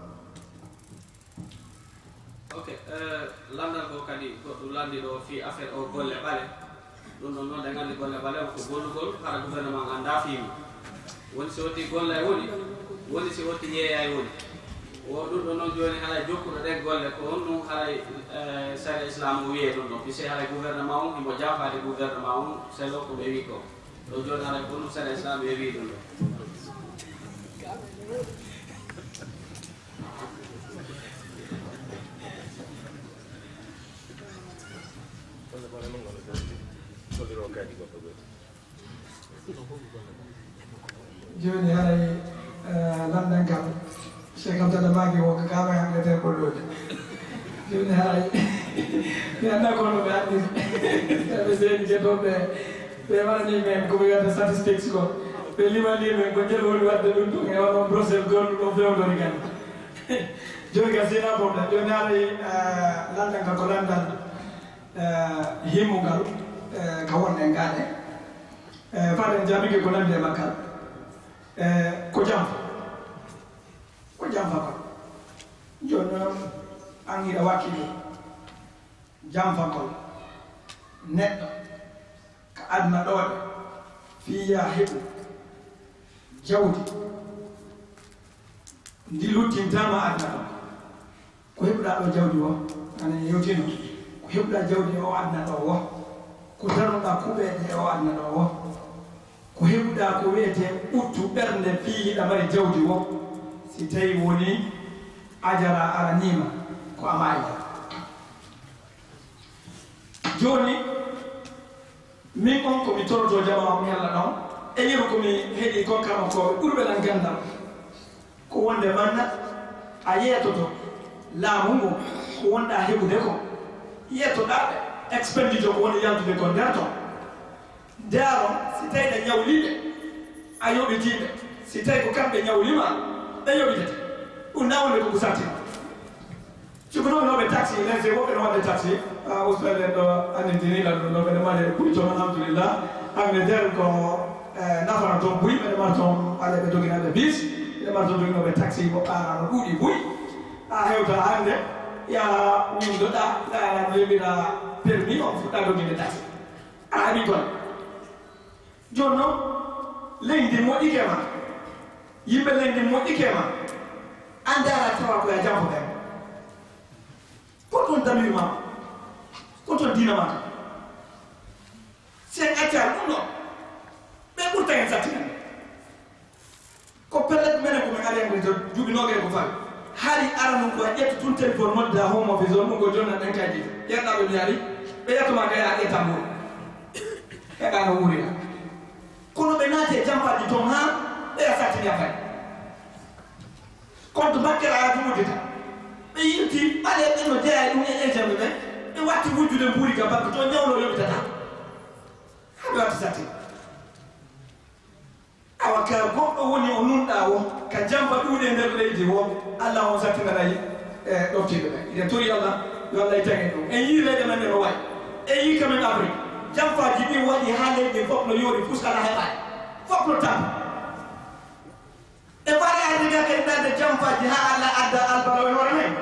Ok, eh, lanndal goo kadi goɗɗum lanndi ɗo fii affaire o golle ɓale. Ɗum ɗon noon, ɗen anndi golle ɓaleeɓe ko gollugol, hara gouvernement anndaa fii mum. Woni si wonti gollay woni, woni si wonti yeeyay woni. Wo ɗum ɗon noon jooni haray jokkuɗo ɗen golle ko honɗum haray, eh, sariya Islaam o wiyee ɗum ɗon. Puisque haray gouvernement on himo janfaade gouvernement on selon ko ɓe wii ko. Ɗo jooni haray ko honɗum sariya Islaam e wii ɗum ɗon. Jooni haray, eh, lanndal ngal, Cheikh Abdallah maaki wonko kaama e Angleterre gollooji. Jooni haray, mi anndaa ko honno ɓe anndi. Ɓe seedi ketooɓe, ɓe waɗanii men ko ɓe wiyata statistiques ko. Ɓe limanii men ko njel woni waɗde ɗum ɗum e onon Bruxelles golloo ɗo fewndori kadi. Jooni ka sina problème. Jooni haray, eh, lanndal ngal ko lanndal, eh, himmungal, eh, ka wonɗen gaa ɗe. Eh, faaɗen jaabike ko nanndi e makka, eh, ko janfa. Ko janfagol. Jooni noon, an hiɗa wakkili janfagol neɗɗo ka aduna ɗoo ɗe, fii yaa heɓu jawdi ndi luttintaama aduna ɗoo. Ko heɓuɗaa ɗoo jawdi woo, ana yewtino, ko heɓuɗaa jawdi e oo aduna ɗoo woo, ko daroɗaa kuuɓeeje e oo aduna ɗoo woo, ko heɓuɗaa ko wiyetee ɓuttu ɓernde fii hiɗa mari jawdi woo, si tawii wonii ajara araniima ko a maayda. Jooni, min on ko mi torotoo jamaa on mi Alla ɗon, e yeru ko mi heɗii kon karamokooɓe ɓurɓe lan ganndal. Ko wonde manna a yeetoto laamu ngu ko wonɗaa heɓude kon, yeetoɗaa ɓe expenditure ko woni yaltude kon nder ton. Ndaaron si tawi ɗe ñawlii ɓe a yoɓitii ɓe, si tawi ko kamɓe ñawlii ma ɓe yoɓitete. Ɗum na wonde ko ko sattino. Cukalooɓe no ɓe taxi, les woɓɓe no waɗde taxi. Ah, ustaade en ɗo anndintini lan ɗum ɗo, mbeɗa mari buy toon, alhamdulillah. Angleterre ko, eh, nafana toon buy, mbeɗa mari toon ɓaleeɓe doginaaɓe bis, mbeɗa mari toon doginooɓe taxi, ko ɓaarano ɗuuɗi buy. A hewta hannde, yaha winndoɗa, ngaara no heɓira permis, on fuɗɗa doginde taxi. A heɓi golle. Jooni noon, leydi ndin moƴƴike ma, yimɓe leydi ndin moƴƴike ma, a ndaara tawa ko ya jamfo ɓen. Ko toon damiir ma, ko toon diina ma. Si en accaali ɗum ɗo, ɓe ɓurta en sattinande. Ko pellet menen ko min ari hannde to duuɓi noogay ko fawi. Hari aranun ko a ƴettu tun téléphone nodda home office on ɗum ko jonna ɗen kaydi. Ƴettaɓe mi ari, ɓe ƴettuma kay a ƴetta nguuri. Heɓa no wuurira. Kono ɓe naati e jampaaji Ɗum haa ɓeya sattini a fay. Kono to bakkere a yaatu wuddita. Ɓe yilti ɓaleeɓe no jeyaa e ɗum e Asian ɓe ɓe. Ɓe watti wujjude mbuuri ka banque to ñawlo yoɓitata. Haa ɓe watti sattini. Awa ka goɗɗo woni o nunɗaa wo, ka jamba ɗuuɗe nder leydi wo, Allah on sattinanay, eh, ɗoftiiɓe ɓen. Eɗen tori Allah, yo Allah itan en ɗum. En yii leyɗe men ɗe no wayi. En yii ka men Afrik. Jamfaaji ɗin waɗi haa leydi fof no yoori, fus alaa heɓaani. Fof no tampi. E faale arde ga kadi ɗaande jamfaaji haa Allah adda albara e hoore men.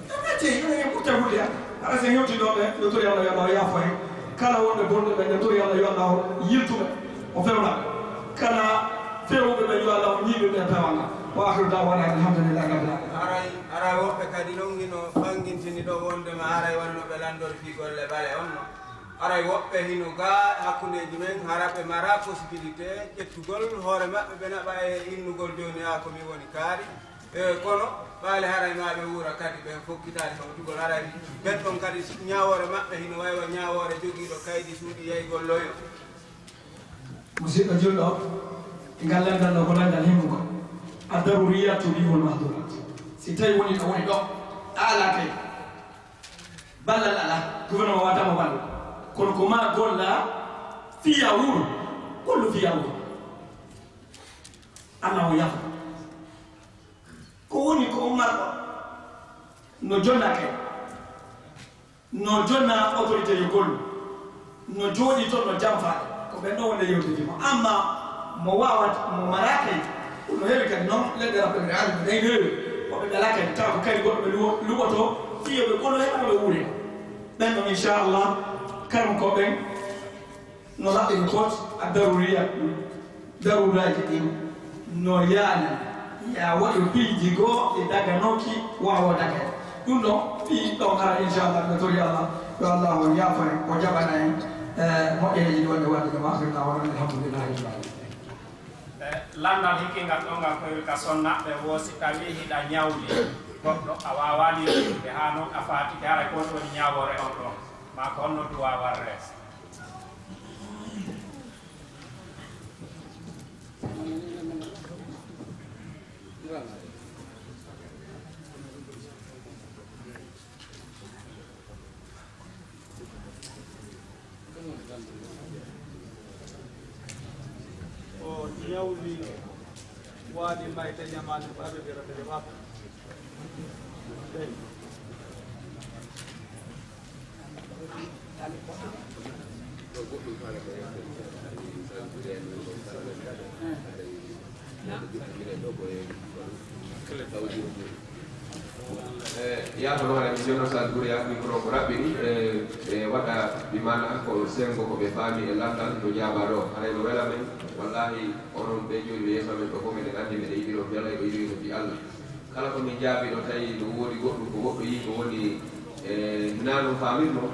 Ɓe mette, ɓe ɓurta hulde. Hara sen hewti ɗo ɓe, yo tori Allah yo Allah yaafo en. Kala wonɓe bonɓe ɓe, yo tori Allah yo Allah yiltu ɓe. O fewna ɓe. Kala fewɓe ɓe, yo Allah o ñiiɓe ɓe e peewal ngal. Wa akhiru da'wana alhamdulillahi rabbil alamin. Haray, haray woɓɓe kadi non hino ɓangintini ɗo wondema haray wano no ɓe landori fii golle ɓale on no. Haray woɓɓe hino gaa hakkundeeji men, hara ɓe mara possibilité ƴettugol hoore maɓɓe, ɓe naɓa e innugol jooni, haa ko mi woni kaari. E, kono ɓaale haray ma ɓe wuura kadi, ɓe fokkitaali fawtugol. Haray ɓen ɗon kadi ñaawoore maɓɓe hino way wa ñaawoore jogiiɗo kaydi suuɗi yaygol loyo. Musidɗo julɗo, ngal lanndal ɗo ko lanndal himmugol. Ad-daruriyat tubihul mahdurat. Si tawi woni ɗo, woni ɗo, a alaa kay. Ballal alaa, gouvernement waawata mo ballude. Kono ko ma golla fiya wuro, gollu fiya wuro. Allah o yafa. Ko woni ko marɗo no jonna kay. No jonna autorité yo gollu. No jooɗi toon no jamfa. Ko ɓen ɗo wonde yewtidde mo. Amma mo waawata, mo mara kay, ɗum no heewi kadi noon, leɗɗe rappelɓe aadi ko ɗen heewi. Ko ɓe ngalaa kadi, tawa ko kadi goɗɗo ɓe luwo-, luwoto, fiyo ɓe goɗɗo heɓa ɓe wuure. Ɓen ɗon, inchallah, karam ko ɓen no laɓɓini kot a daruriya, daruraaji ɗin no yaani, ya waɗu piiji goo ɗi daganooki waawo dagay. Ɗum ɗon, fii ɗon hara, inchallah, ɓe tori Allah, yo Allah o yaafo en, o jaɓana en, eh, moƴƴereeji ɗi wonde waɗde ɗum, akhirna wa alhamdulillahi rabbil alamin. E, lanndal hikkingal ɗon ngal koyri ka sonna ɓe wo si tawii hiɗa ñawli goɗɗo, a waawaani yottude haa non a faatike, haray ko honto woni ñaawoore on ɗon? Maa ko honno duwaa warre? O ñawli waali mayde ñamaande ko aɓe mbiyata ɓe waɗa. E, yaata noon, haɗa mi jonno Sal Gure, yaata micro ko raɓɓini, e, e waɗa bi maana ko sengo ko ɓe faami e lanndal no jaabaa ɗo. Haray no wela men, wallahi, onon ɓe jooɗi ɓe yeeso men ɗo fof, meɗen anndi, meɗen yiɗi ɗo Yalla, ko yiɗi no fi Allah. Kala ko min jaabii ɗo, tawi no woodi goɗɗum ko woɗɗoyii, ko woni, e, hinaa no faamirno.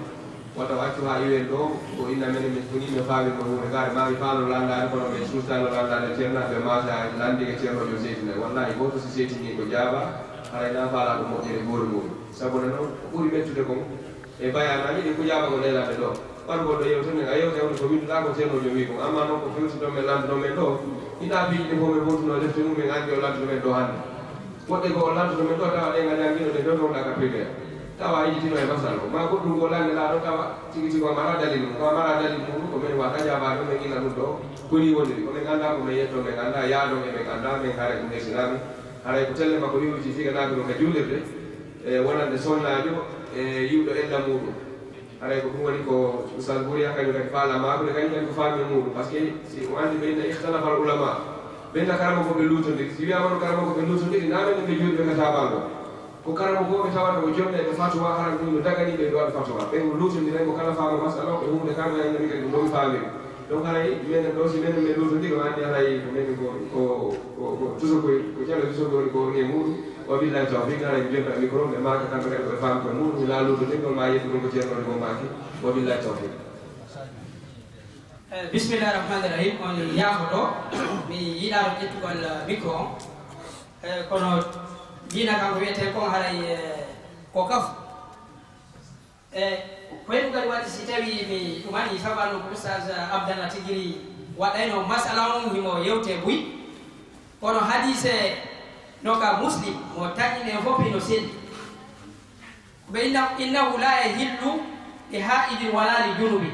Wata o accu haa iwen ɗo, ko inna men, min koni min faami ko huunde kaari, maa mi faalo landaade, kono min suustaano landaade ceernaaɓe, maasa lanndike ceernoojo seetina. Wallahi, gooto si seetinii ko jaaba, haray na faalaa ɗum moƴƴere hoore mum. Sabu na noon, ko ɓuri mettude kon, e bayaanaaji ɗin ko jaaba ko leelaade ɗo. Ɓaɗugol ɗo yewtere nden, a yewta woni ko winnduɗaa ko ceernoojo wii kon. Amma noon ko fewti ɗo men landuɗo men ɗo, hinaa piiji ɗin fof min hootunoo defte mum, min anndi o landuɗo men ɗo hannde. Woɗɗe goo o lantoto men ɗo, tawa ɗen a janngiino ɗe ɗo, ɗo wonɗaa ka primaire. Tawa a yejjitino e masal o. Maa goɗɗum goo lannde ɗaa ɗo, tawa tigi tigi o maraa dalil mum. Ko a maraa dalil mum, ko men waɗa jaabaade, men ila ɗum ɗo. Ko nii woniri. Ko men anndaa ko men yettoo, men anndaa yaadoo e men anndaa, men haray ɗum hersinaa men. Haray ko telle makko wiwiti figa naati ɗum ka juulirde, e wonande sonnaajo, e yiwɗo ella muuɗum. Haray ko ɗum woni ko Ustaz Buriya kañum kadi faala maakude, kañum kadi ko faami e muuɗum. Parce que si o anndi ɓe inna ikhtalafa al ulama, ɓe inna karamokooɓe luutondiri. Si wiyaama no karamokooɓe luutondiri, na ɓe ɓe juuɗi ɓe ka taabango. Ko karamokooɓe tawata ko jonnayɓe fatwa, hara ɗum no dagani ɓe ɓe waɗa fatwa. Ɓe ko luutondira ko kala faamo masala o, e huunde kala na inna ɓe kadi ko ɗum faamiri. Donc haray menen ɗo, si menen men luutondiri, o anndi haray ko men ko, ko, ko, ko tuso ko, ko jalo tuso ko woni ko woni e muuɗum. Wa billahi tawfiq, haray mi jokka micro, ɓe maaka kamɓe kadi koɓe faami koye muɗum, mi laalude ɗum ɗon ma yettu ɗum ko ceerno ɗum o maaki. Wa billahi tawfiq. Eh, bismillahi rahmani rahim. On yaafoto, mi yiɗaano ƴettugol, eh, micro on. Eh, kono diina kanko wiyetee kon haray, eh, ko kaf. Eh, Ko en kadi waɗi si tawi mi ɗumani sababu ko Oustaz Abdallah Tigiri waɗayno masala on himo yewte buy. Kono hadise no ka Muslim mo taƴi ɗen fof hino selli. Ko ɓe inna, "Innahu la yahillu li haidin wala li junubi."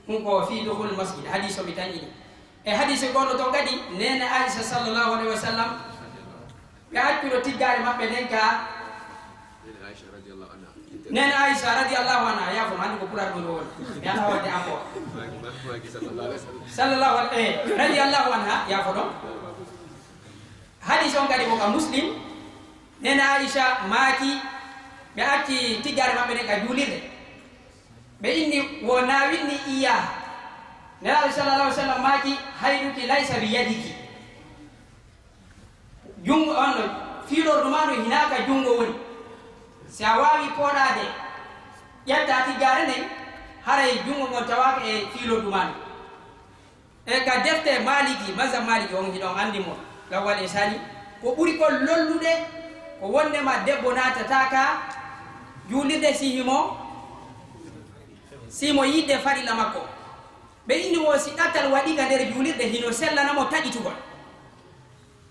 Ɗum ko fi dukhul masjid, hadise o mi taƴi. E hadise goɗɗo ton kadi, Neene Aisha sallallahu alaihi wa sallam, ɓe accuno tiggaare maɓɓe nden ka. Neene Aisha radiyallahu anha, yaafo, hannde ko pulaar ɗum woni. Mi alaa waɗde encore. Sallallahu alaihi, eh, radiyallahu anha, yaafo ɗon. Hadis on kadi mo ka Muslim, Neene Aisha maaki, ɓe acci tiggaare maɓɓe nden ka juulirde. Ɓe inni, "Wo nawinni iya." Nelaaɗo sallallahu alaihi wa sallam maaki, "Hayduki laysa bi yadiki." Junngo on no, fiilordu maa no hinaa ka junngo woni. Si a waawi pooɗaade, ƴetta tiggaare nden, haray junngo ngon tawaaka e fiilordu maa ndun. E ka defte Maaliki, mazhab Maaliki on hiɗon anndi mo, Lawwal e Sani, ko ɓuri kon lollude ko wonndema debbo naatataa ka juulirde si himo, si himo yiɗde farilla makko. Ɓe inni wo si ɗatal waɗi ka nder juulirde hino sellana mo taƴitugol.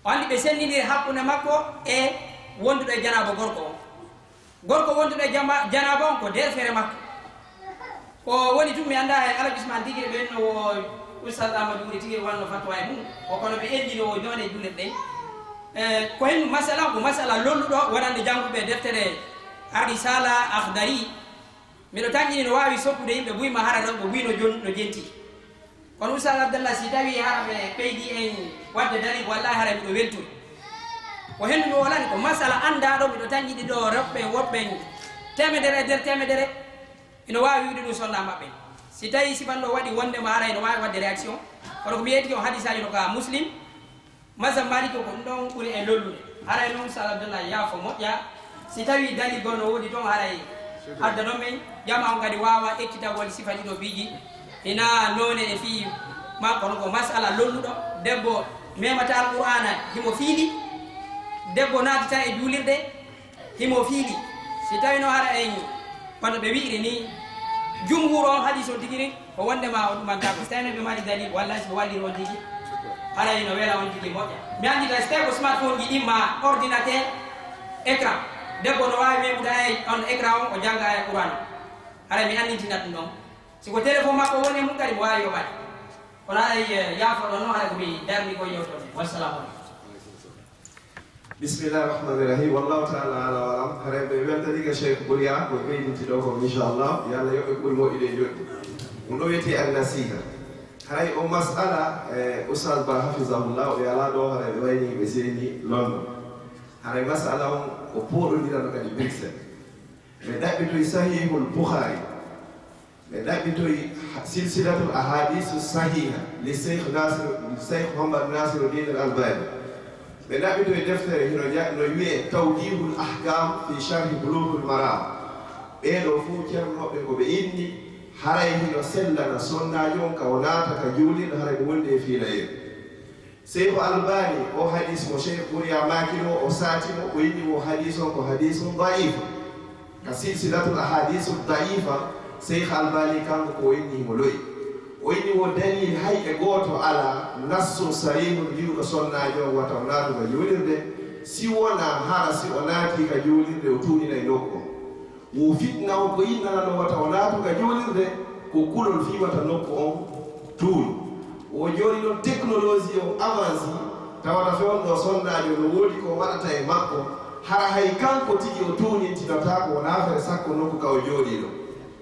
O anndi ɓe senndindiri hakkunde makko e wonduɗo e janaaba gorko on. Gorko wonduɗo e jama-, janaaba on ko derfere makko. Ko woni tun mi anndaa e Alhaji Usman Tigiri ɓe no wo Ustaz Amadou Wuri Tigiri wanno fatwa e mum. Ko kono ɓe elli no wo ñoone juulirɗe. E, ko hen masala, ko masala lolluɗo wonande jannguɓe deftere Ar-Risala, Akhdari. Miɗo tanƴini no waawi sokkude yimɓe buy ma hara rewɓe buy no jon-, no jenti. Kono Oustaz Abdallah, si tawi hara ɓe ɓeydi en waɗde dalil, wallahi hara miɗo weltori. Ko hendu mi wolani, ko masala anndaaɗo, miɗo tanƴiɗi ɗo rewɓe woɓɓe teemedere e nder teemedere, ino waawi wiide ɗum sonna maɓɓe. Si tawi sifanɗo waɗi wonde ma hara ino waawi waɗde réaction, kono ko mi yettike on hadisaaji no ka Muslim, Mazhab Maliki ko ɗum ɗon ɓuri e lollude. Haray noon, Sal Abdallah, yaafo moƴƴa. Si tawii dali goo no woodi toon, haray adda ɗon men, jama on kadi waawa ekkitagol sifa ɗiɗo piiji. Ina noone e fii ma, kono ko masala lolluɗo. Debbo memata Alqur'aana, himo fiili. Debbo naatata e juulirde, himo fiili. Si tawii no hara en, kono ɓe wi'iri ni, jumhur on hadis on tigi ni, ko wonde ma o ɗumantaako. Si tawii no ɓe mari dalil, walla si ɓe walliri on tigi, haray no wela on tigi moƴƴa. Mi anndi tan, si tawii ko smartphone ji ɗin ma ordinateur, écran, debbo no waawi memude ay on écran on, o jannga ay Qur'an on. Haray mi anndintinat ɗum ɗon. Si ko téléphone makko woni e mum kadi, mo waawi yoɓade. Kono haray, eh, yaafo ɗon noon, haray ko mi darni ko yewtode. Wassalamu aleykum. Bismillah rahmani rahim. Wallahu ta'ala ala wa alam. Haray ɓe weltanike Cheikh Bourya ko ɓeydinti ɗo ko, inchallah. Yo Allah yoɓ ɓe ɓuri moƴƴude e joɗɗi. Ɗum ɗo wiyetee an nasiha. Haray o masala, eh, Oustaz Ba hafizahullah, o yalaa ɗo, haray ɓe wayni ɓe seeni London. Haray masala on o pooɗondirano kadi Bruxelles. Ɓe ɗaɓɓitoyi Sahihul Bukhari. Ɓe ɗaɓɓitoyi ha-, Silsilatul Ahadisu Sahiha li Cheikh Nasir, Cheikh Muhammad Nasiruddin Al Albani. Ɓe ɗaɓɓitoyi deftere hino ja-, no wiyee Tawdihul Ahkam fi Sharhi Bulughul Maram. Ɓee ɗoo fof ceernooɓe ko ɓe inni, haray hino sellana sonnaajo on ka o naata ka juulirde, haray ko wondi e fiilayeeru. Seyku Albani, o hadis mo Cheikh Bourya maaki ɗo, o saati mo, o inni wo hadis on ko hadisun da'iif. Ka silsilatul ahadisu da'ifa, Cheikh Albani kanko ko o inni himo lo'i. O inni wo dalil hay e gooto alaa, nassun sarihun wi'uɗo sonnaajo on wata o naatu ka juulirde, si wonaa hara si o naati ka juulirde o tuuninay nokku on. Wo fitna on ko innanano wata o naatu ka juulirde, ko kulol fii wata nokku on tuunu. Wo jooni non technologie on avance, tawata fewndo sonnaajo no woodi ko waɗata e makko, hara hay kanko tigi o tuunintinotaako, wonaa fere sakko nokku ka o jooɗii ɗon.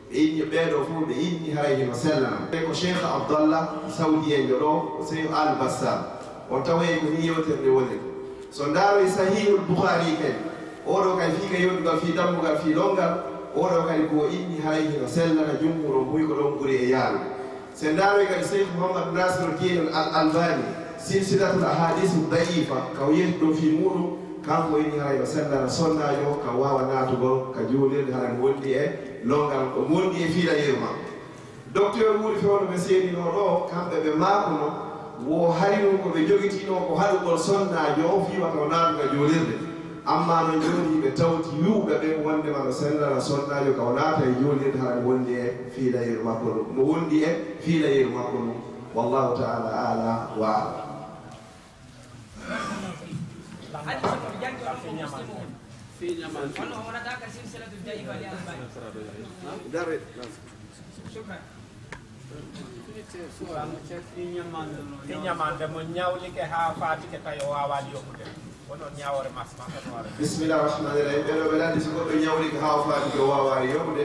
Ɓe inni ɓee ɗoo fof, ɓe inni haray hino sellana. Ko Cheikh Abdallah Saoudienjo ɗo, Cheikh Al Bassam. On taway ko nii yewtere nde woniri. So ndaaroy Sahihul Bukhari kadi, oo ɗoo kadi fii ka yondugal, fii dammugal, fii longal, oo ɗoo kadi ko o inni haray hino sellana, jumhur on buy ko ɗon ɓuri e yaarude. So ndaaroy kadi Cheikh Muhammad Nasiruddin Al Albani, Silsilatul Ahadisu Da'ifa, ka o yewti ɗoo fii muuɗum, kanko o inni haray no sellana sonnaajo ka waawa naatugol ka juulirde, haray mo wondi e longal, mo wondi e fiilayeeru makko. Docteur Wuri Fewndo ɓe seeninoo ɗoo, kamɓe ɓe maakuno, wo hari nun ko ɓe jogitinoo ko haɗugol sonnaajo on fii wata o naatu ka juulirde. Amma noon jooni ɓe tawti yuuɓe ɓen wonndema no sellana sonnaajo ka o naata e juulirde, hara no wondi e fiilayeeru makko ndun. No wondi e fiilayeeru makko ndun. Wallahu ta'ala a'la wa a'lam. Fii ñamaande mo ñawlike haa faatike tawi o waawaali yoɓude, wonon ñaawoore makko makko no waɗa. Bismillah rahmani rahim. Ɓeɗo ɓe lanndi, so goɗɗo ñawlike haa o faatike o waawaali yoɓude,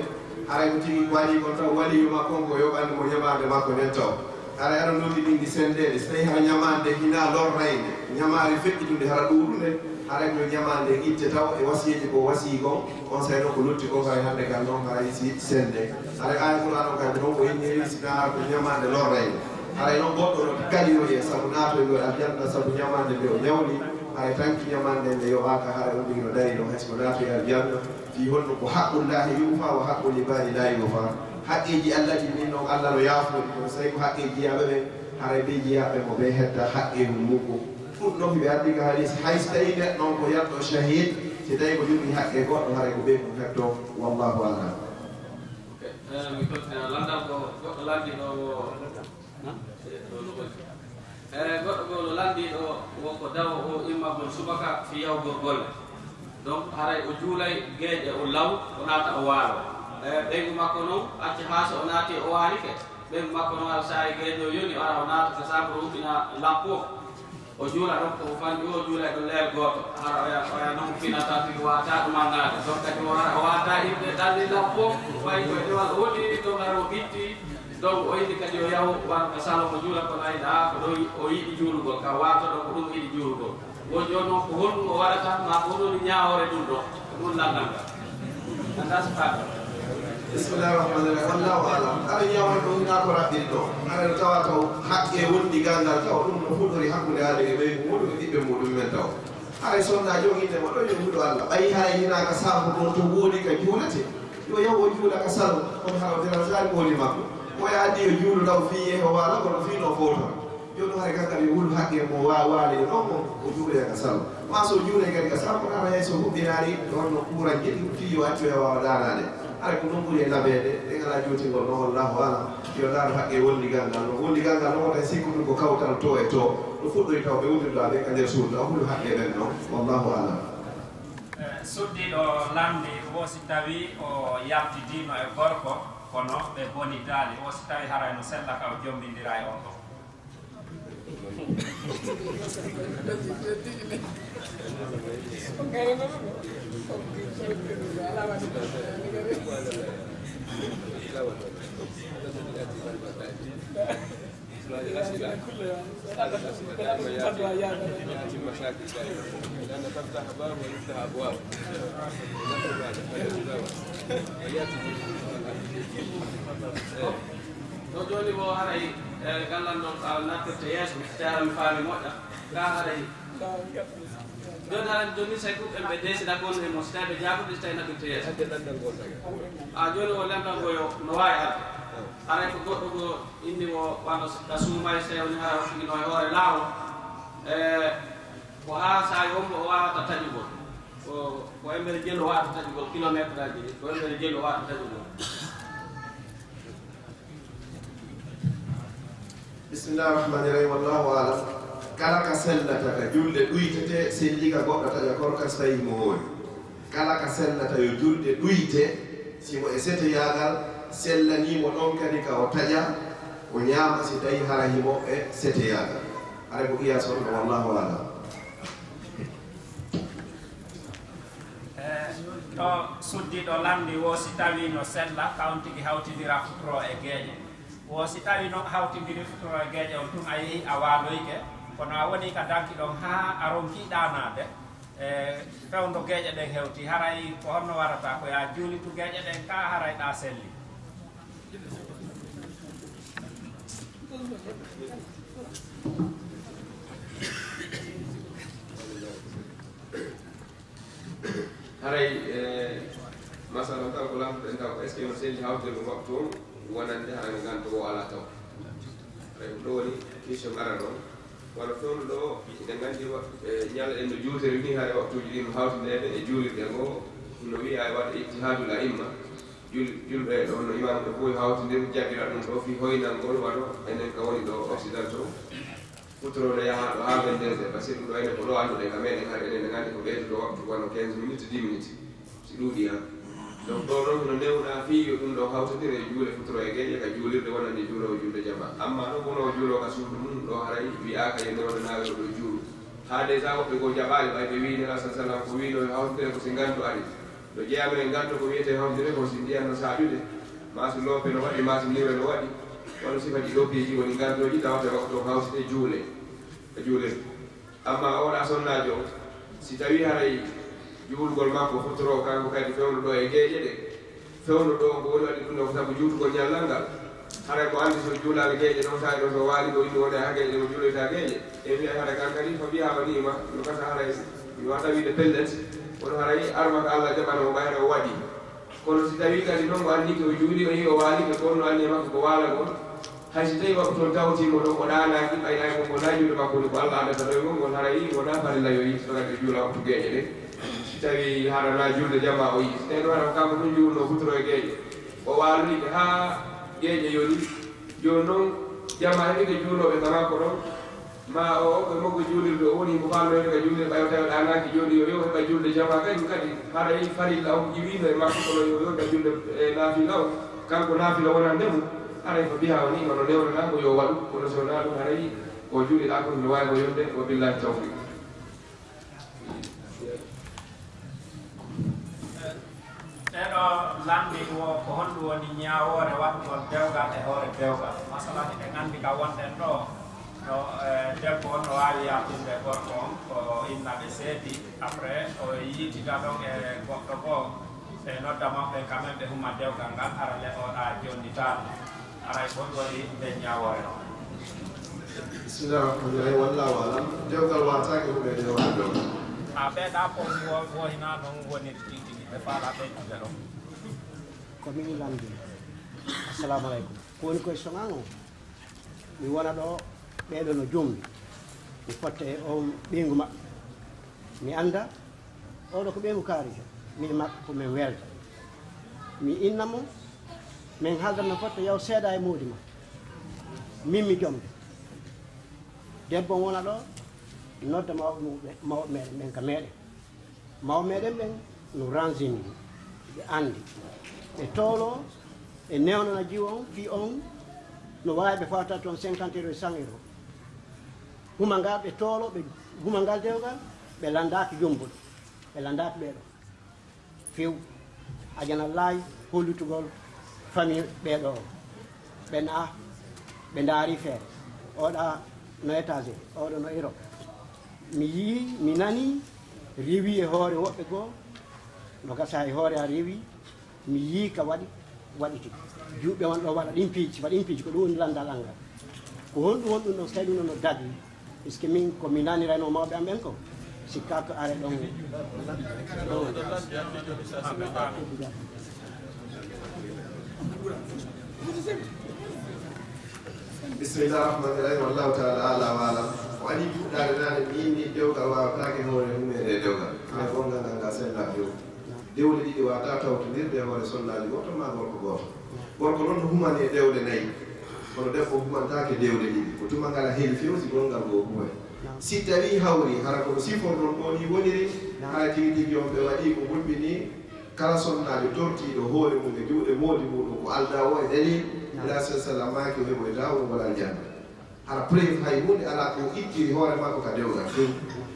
haray ko tigi waɗi kon taw waliyu makko on ko yoɓande mo ñamaande makko nden taw. Haray aɗa noddi ɗin ɗi senndeede, so tawi hara ñamaande hina lorrayde, ñamaari feƴƴitunde hara ɗuuɗunde, haray ko yo ñamaande itte taw e wasiyeeji ko wasii kon, on saa'i noon ko lutti kon haray hannde kan noon haray si sennde. Haray aaya Qur'aana on kay ko noon ko inniri, si tawa ko ñamaande lorrayde. Haray noon goɗɗo no kaliyoyee sabu naatoygol aljanna sabu ñamaande nde o ñawli, haray tanki ñamaande nde yoɓaaka, haray on tigi no darii ɗon hay si ko naatoyi aljanna. Fii honno ko haqqullaahi yu'faa wa haqqul ibaadi laa yu'faa. Haqqeeji Alla ɗin ɗin noon Alla no yaafoo ɗi, kono so tawi ko haqqeeji jiyaaɓe ɓen, haray ɓe jiyaaɓe mo ɓe hetta haqqeeru mum ko. Ɗum noon hiɓe addi ka hadiis, hay so tawi neɗɗo on ko yalɗo shahid, si tawi ko jogii haqqe goɗɗo, haray ko ɓe ɗum hettoo. Wallahu a'lam. Ok. Eh, mi tottina lanndal ko goɗɗo lanndi ɗo wo, eh, ɗo no woni. Eh, goɗɗo goo no lanndi ɗo wo ko dawo o immagol subaka fii yahugol golle. Donc, haray o juulay geeƴe o law, o naata o waalo. Eh, ɓeyngu makko non, acca haa so o naati o waalike, ɓeyngu makko non, hara saa'i geeƴe o yoni, o ara o naata ka saaburu o huɓɓina lappo. O juula ɗon ko fanɗi o juula ɗon leel gooto. Hara oya, oya non finata fii ko waata ɗum annaade. Donc, kadi o ara o waata yimɓe ɗalli lappo, wayi ko e dewal o woni, donc hara o ɓitti. Donc, o yiɗi kadi o yahu wano ka salon o juula kono ayi ɗaa ko ɗo o yiɗi juulugol, ka waato ɗon ko ɗum o yiɗi juulugol. Woni jooni noon ko honɗum o waɗata, maa ko honɗum ñaawoore ɗum ɗon, ko ɗum lanndal ngal. Anndaa si faami. Bismillaahi rahmaani rahiim. Wallaahu a'lam. Aɗa ñaawani ɗum hinaa ko raɓɓiri ɗo. Aɗa tawa taw haqqe wondi gal ngal taw ɗum no fuɗɗori hakkunde aadee e ɓeyngu muuɗum e ɓiɓɓe muuɗum men taw. Haray sonnaajo on innde mo ɗon yo huɗo Alla. Ɓay haray hinaa ka saabu ɗon to woodi ka juulete. Yo yahu o juula ka salon. Kono hara o deranzaali mooli makko. Ko o addi yo juulu law fii yehe o waala kono fii no fowta. Jooni haray kan kadi yo hulu haqqe mo wa-, waali e ɗon mo o juuloya ka salon. Maa so o juulay kadi ka salon kono hara hay so huɓɓinaali ɗon no kuuran jeɗi fii yo accu e waawa daanaade. Haray ko ɗum ɓuri e labeede, en alaa jootingol noon, wallaahu a'lam. Yo ndaaru haqqe wondigal ngal. No wondigal ngal noon, wota en sikku ɗum ko kawtal to e to. No fuɗɗori taw ɓe wondirɗo ɓe ka nder suudu, taw hulu haqqe ɓen noon. Wallaahu a'lam. Eh, suddiiɗo lanndi wo si tawii o yaltidiino e gorko, kono ɓe bonitaali, wo si tawii haray no sella ka o jommbindira e on ɗon. لأن تفتح باب ويفتح أبواب. No jooni mo haray, eh, gallan ɗon, ah, nattirta yeeso, tawa mi faami moƴƴa. Ka haray. Jooni haray, jooni say kuɓɓen ɓe deesina kon e mo, si tawi ɓe jaabude, si tawi nattirta yeeso. Ah, jooni o lanndal ngo yo, no waawi arde. Haray ko goɗɗo ngo inni mo, wano ka suumay, si tawi woni haray o tigi no e hoore laawol. Eh, ko haa saa'i on mo o waawata taƴugol. Ko, ko embere jelu o waawata taƴugol, kilometraaji ɗi, ko embere jelu o waawata taƴugol. Bismillaahi rahmaani rahiim. Wallaahu a'lam. Kala ka sellata ka julde ɗuytete, selli ka goɗɗo taƴa korka si tawii himo hoori. Kala ka sellata yo julde ɗuyte, si mo e seteyaagal, sellanii mo ɗon kadi ka o taƴa, o ñaama si tawii hara himo e seteyaagal. Haray ko qiyaas on ɗon, wallaahu a'lam. Eh, ɗo suddiiɗo lanndi wo si tawii no sella, ka on tigi hawtindira futuro e geeƴe. Wo si tawii no hawtindiri futuro e geeƴe on tun a yehi a waaloyike, kono a woni ka danki ɗon haa a ronki ɗaanaade, eh, fewndo geeƴe ɗen hewti, haray ko honno warata? Ko yo a juulitu geeƴe ɗen ka haray ɗa selli? Haray, eh, masalan, taw ko lamtuɗen taw, est-ce que no selli hawtirde waktu on wonande haray no nganto o alaa taw? Haray ko ɗo woni question ngaran ɗon. Wano fewndo ɗo, eɗen nganndi wa-, e ñalɗen no juutere ni, hare waktuuji ɗi no hawtindeede e juulirde ngo, no wiya e waɗa ijtihaadul a'imma, jul-, julɓe ɗo no imaamu ɓe fof hawtindir jaɓira ɗum ɗo fii hoynangol wano enen ka woni ɗo Occident to. Futuro no yaha ɗo haa vingt-deux heures, parce que ɗum ɗo enen ko ɗo annduɗen ka meɗen, hare enen ne nganndi ko ɓeyduɗo waktu wano quinze minutes, dix minutes. Si ɗuuɗi han. Donc ɗo noon no newna fii yo ɗum ɗo hawtondire e juule futuro e geeƴe ka juulirde wonande juuloowo julde jama. Amma noon wonoowo juuloo ka suudu mum ɗo haray wi'aaka yo newna naawel ɗo juulu. Haa déjà woɓɓe goo jaɓaali ɓay ɓe wi'i Nelaaɗo sallallaahu alayhi wa sallam ko wi'noo yo hawtondire ko si nganndo ari. No jeyaama e nganndo ko wi'etee hawtondire ko si ndiyan no saaƴude, maa si loope no waɗi, maa si niwre no waɗi. Wano sifa ɗi ɗo piiji woni nganndooji tawata e waktu on hawtete juule. E juulirde. Amma oɗa sonnaajo, si tawii haray juulgol makko futuro kanko kadi fewndo ɗo e geeƴe ɗe, fewndo ɗo ko woni waɗi ɗum ɗo ko sabu juutugol ñallal ngal. Haray ko anndi so juulaali geeƴe ɗon, saa'i ɗon so waali ko inni wonde haa geeƴe ɗe mo juuloyta geeƴe. E wi'a haray kan kadi ko wi'aama ni'ima, no gasa haray mi waata wi'de pellet, kono haray arma ko Allah jaɓano mo ɓayre o waɗi. Kono si tawii kadi noon o anndike o juuli o yehi o waalike ko wonno anniya makko ko waalagol, hay si tawii waktu on tawtii mo ɗon o ɗaanaaki, ɓay ɗaay mo ngonaa juuɗe makko ni ko Allah addata ɗoygol ngol, haray wonaa farilla yo yimɓe kadi ɓe juula waktu geeƴe ɗen. Si tawii haranaa juulde jamaa o yi'i, si tawii ɗum hara ko kanko tun juulnoo futuro e geeƴe, o waaluyike haa geeƴe yoni, jooni noon jamaa heɓike juulooɓe ka makko ɗon, ma o, o ko e makko juulirde, o woni ko faalnoyde ka juulirde, ɓay o tawi o ɗaanaaki, jooni yo, yo heɓa juulde jamaa kañum kadi, haray farilla on iwiino e makko, kono yo, yo heɓa juulde, e, naafila on, kanko naafila wonande mum, haray ko biha o ni'ima no newnataa ko yo waɗu, kono si wonaa ɗum, haray ko juuliɗaa kon no waawi ko yonde, wa billahi tawfiq. Ɓeɗo lanndi wo ko honɗum woni ñaawoore waɗugol dewgal e hoore dewgal. Masala hiɗen anndi ka wonɗen ɗo, no, eh, debbo on no waawi yahtinde gorko on ko inna ɓe seedi, après o yiitida ɗon e goɗɗo goo, ɓe nodda maɓɓe quand même ɓe huma dewgal ngal, hara le oɗa jonnitaano. Haray ko ɗum waɗi nden ñaawoore non. Bismillah rahmani rahim. Wallahu alam. Dewgal waataake huɓeede e hoore dewgal. A ɓeeɗa ko wo-, wohina non woni tigi tigi ɓe faala ɓeydude ɗon. Ko min lamndi. Assalamu aleykum. Ko woni koye soŋan o? Mi wona ɗo, ɓeeɗo no jombi. Mi fotta e on ɓeyngu maɓɓe. Mi annda. Oɗo ko ɓeyngu kaari, min e makko ko min welta. Mi inna mo, min haalda no fotta yaw seeda e moodi ma. Min mi jomde. Debbo wona ɗo, nodda mawɓe mum ɓe, mawɓe meɗen ɓen ka meɗen. Mawɓe meɗen ɓen no ranzini, ɓe anndi. Ɓe toolo, ɓe newnana jiwo on, fii on, no waawi ɓe fawta toon cinquante euros e cent euros. Huma ngal ɓe toolo, ɓe huma ngal dewgal, ɓe lanndaaki jombuɗo, ɓe lanndaaki ɓeeɗo. Few, ajana laay hollitugol famille ɓeeɗo o. Ɓe na, ɓe ndaari feere. Oɗa no étage, oɗo no Europe. Mi yii, mi nani, rewi e hoore woɓɓe goo, no gasa e hoore a rewi, mi yii ka waɗi, waɗi tigi. Juuɓe won ɗo waɗa ɗin piiji, waɗa ɗin piiji, ko ɗum woni lanndal an ngal. Ko honɗum woni ɗum ɗon, so tawi ɗum ɗon no dagi, puisque min ko mi nanirayno mawɓe am ɓen ko, sikka ko are ɗon, ɗon. Bismillah rahmani rahim. Wallahu taala ala wa alam. O adi fuɗɗaade naane mi inni dewgal waawataake hoore humeede e dewgal. Mais gongal ngal ngal sella few. Dewle ɗiɗi waawata tawtondirde e hoore sonnaajo gooto maa gorko gooto. Gorko noon no humani e dewle nayi. Kono debbo humantaake dewle ɗiɗi. Ko tuma ngal a heli few si gongal ngoo huwe. Si tawii hawri, hara kono sifor noon ɗo ni woniri, hara tigi tigi on ɓe waɗi ko hulɓini. Kala sonnaajo tortiiɗo hoore mum e juuɗe moodi muuɗum ko aldaa o e dalil, Naam. Nelaaɗo sallallaahu alayhi wa sallam maaki o heɓoytaa wongol aljanna. Hara preuve hay huunde alaa ko ittiri hoore makko ka dewgal.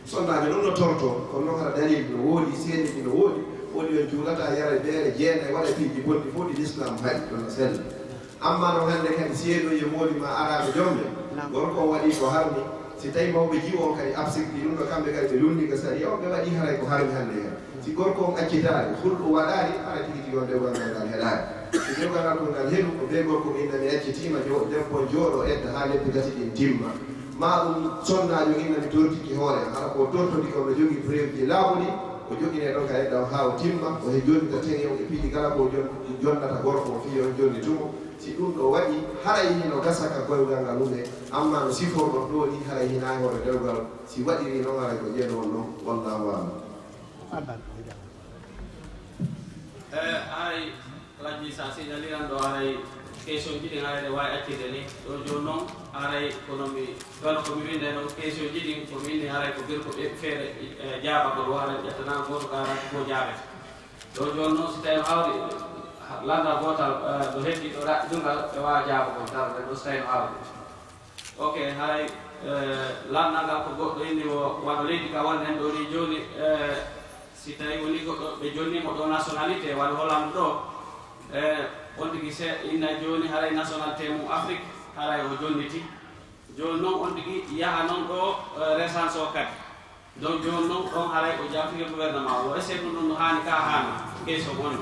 Sonnaajo noon no tortoo, kono noon hara dalil no woodi, seedeeji no woodi, woni on juulataa, yara beere, jeena, waɗa piiji bonɗi fof ɗi lislaam haɗi, ɗon no sella. Amma noon hannde kadi seedoye moodi ma araaɓe jomɓe, Naam. Gorko o waɗi ko harmi, si tawi mawɓe jiwo on kadi absikti ɗum ɗo, kamɓe kadi ɓe lunndi ka sariya on, ɓe waɗi haray ko harmi hannde heen. Si gorko on accitaali, hulɗo waɗaali, hara tigi tigi on dewgal ngal ngal heɗaali. Si dewgal ngal ko ngal heɗu, ko bee gorko mi inna mi accitiima, jo-, debbo on jooɗo edda haa lebbi tati ɗin timma. Ma ɗum sonnaajo inna mi tortike hoore am, hara ko tortodi ko no jogii preuve ji laaɓuɗi, o joginee ɗon ka edda on haa o timma, o he jonnita teŋe on e piiji kala ko jon-, jonnata gorko on fii on jonnitumo. Si Ɗum ɗo waɗi haray hino gasa ka goygal ngal huunde, amma no siforɗon ɗoo ni haray hinaa e hoore dewgal, si waɗiri noon haray ko ƴeeɗo on ɗon, wallaahu a'lam. Eh, haray Alhaji Sa Seydi Aliran ɗo haray question ji ɗin haray ɗe waawi accirde ni. Ɗo jooni noon haray kono mi, wano ko mi winndayno question ji ɗin, ko mi winndi haray ko bir ko ɓe feere, eh, jaabagol o haray ƴettanaama gooto ka haray ko jaabete. Ɗo jooni noon, so tawii no hawri lannda gootal, eh, ɗo heddi ɗo raɓɓiɗungal, ɓe waawa jaabagol darnde ɗo, so tawii no hawri. Ok, haray, eh, lanndal ngal ko goɗɗo inni mo, wano leydi ka wonɗen ɗo ni jooni, eh, si tawii woni goɗɗo ɓe jonni mo ɗo nationalité, wano Hollande ɗo, eh, on tigi se inna jooni haray nationalité mum Afrique, haray o jonniti. Jooni noon on tigi yaha noon ɗo, eh, recense o kadi. Donc jooni noon ɗon haray o jaafuye gouvernement o, est-ce que ɗum ɗon no haani ka haana? Question on.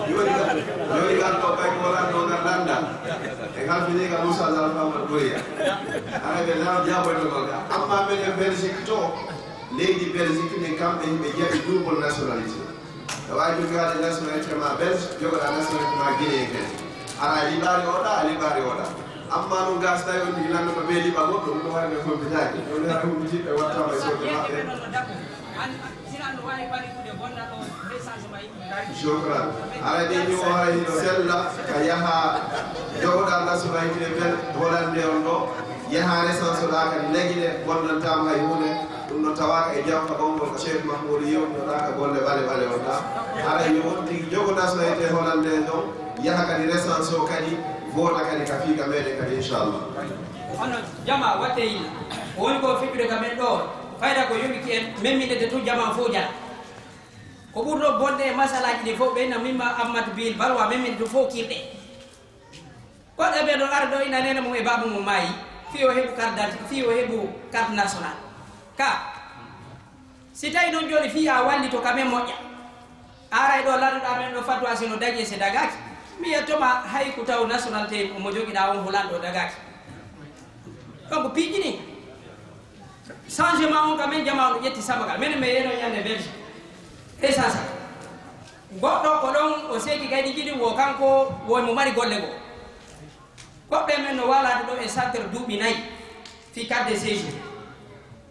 Joni, joni ngal ɗo kay ko wonanno ngal lannda. E halfini ngal Moussa Zalfa Amadou Boya. Hara ɓe law jaboytogol ka. Amma minen Belgique to, leydi Belgique min kamɓe yimɓe jaɓi double nationalité. E wawi jogaade nationalité ma Belge, jogoɗa nationalité ma Guinéen kadi. Hara a liɓaali oɗa, a liɓaali oɗa. Amma noon gas tawi on tigi lanndo ko ɓe liɓa goɗɗo, ɗum ɗo waɗi ɓe fompitaaki. Ɗum ɗo waɗi humpitiiɓe wattaama e sooɓe maɓɓe. Shukran. Haray ɗin ɗum o haray hino sella ka yaha jogoɗa nationalité bel Hollande on ɗo, yaha recense ɗa kadi lagine bonnantaama hay huunde. Ɗum no tawaaka e jawta gonngol ko Cheikh Mahmoud yewtinoɗa ka golle ɓale ɓale on ɗa. Haray yo on tigi jogo nationalité hollandaise on, yaha kadi recense o kadi, voota kadi ka fii ka meɗen kadi inchallah. Hono jama watte yilla. Ko woni ko feƴƴude ka men ɗo, fayda ko yowiti en, memminede tun jama fof jala. Ko ɓurɗo bonde e masalaaji ɗi fof, ɓeyna mimma Ammatu Bil Balwa, memminede tun fof kirɗe. Goɗɗo e ɓee ɗon ara ɗo ina neene mum e baaba mum maayi, fii o heɓu carte d'identité, fii o heɓu carte nationale. Ka, si tawi noon jooni fii a wallito ka men moƴƴa, a aray ɗo landuɗaa men ɗo fatwa si no dagi e si dagaaki, mi yettoma hay ko taw nationalité mo jogiɗaa on hulanɗo dagaaki. Donc piiji ɗin, changement on ka men jamaa on ƴetti sabagal. Menen mi yeeno ñande Belgique. Recense. Goɗɗo ko ɗon o seeki kaydi jiɗi wo kanko wo mo mari golle goo. Goɗɗo e men no waalaade ɗo e centre duuɓi nayi fii carte de séjour.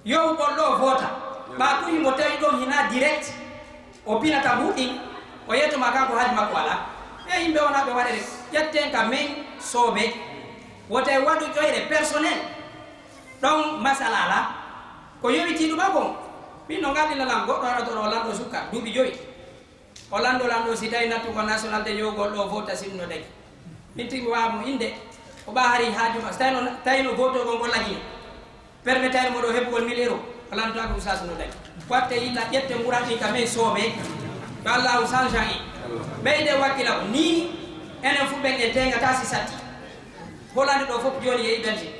Yowgol ɗo voota. Ɓa tun himo tawi ɗon hina direct. O pinata huɗin, o yettoma kanko haaju makko alaa. Ɓe yimɓe wona ɓe waɗere, ƴetten ka men soobe. Wote waɗu ƴoyre personnel. Ɗon masala alaa. Ko yowiti ɗuma kon. Min no ngalɗina lan goɗɗo ara to ɗo lanɗo sukka, duuɓi joyi. O lanndo lanndo si tawi nattu ko nationalité yowgol ɗo vota sinno dagi. Min tigi mi wawa mo innde. O ɓa hari haaju ma. So tawi no, tawi no votogol ngol lagino. Permetayno mo ɗo heɓugol mille euros. O lanndata ko usas no dagi. Watte yilla ƴette nguran ɗi ka men soome. Yo Allahu change en. Ɓeyde wakkila ko ni enen fu ɓen en tengata si satti. Hollande ɗo fof jooni yehi Belgique.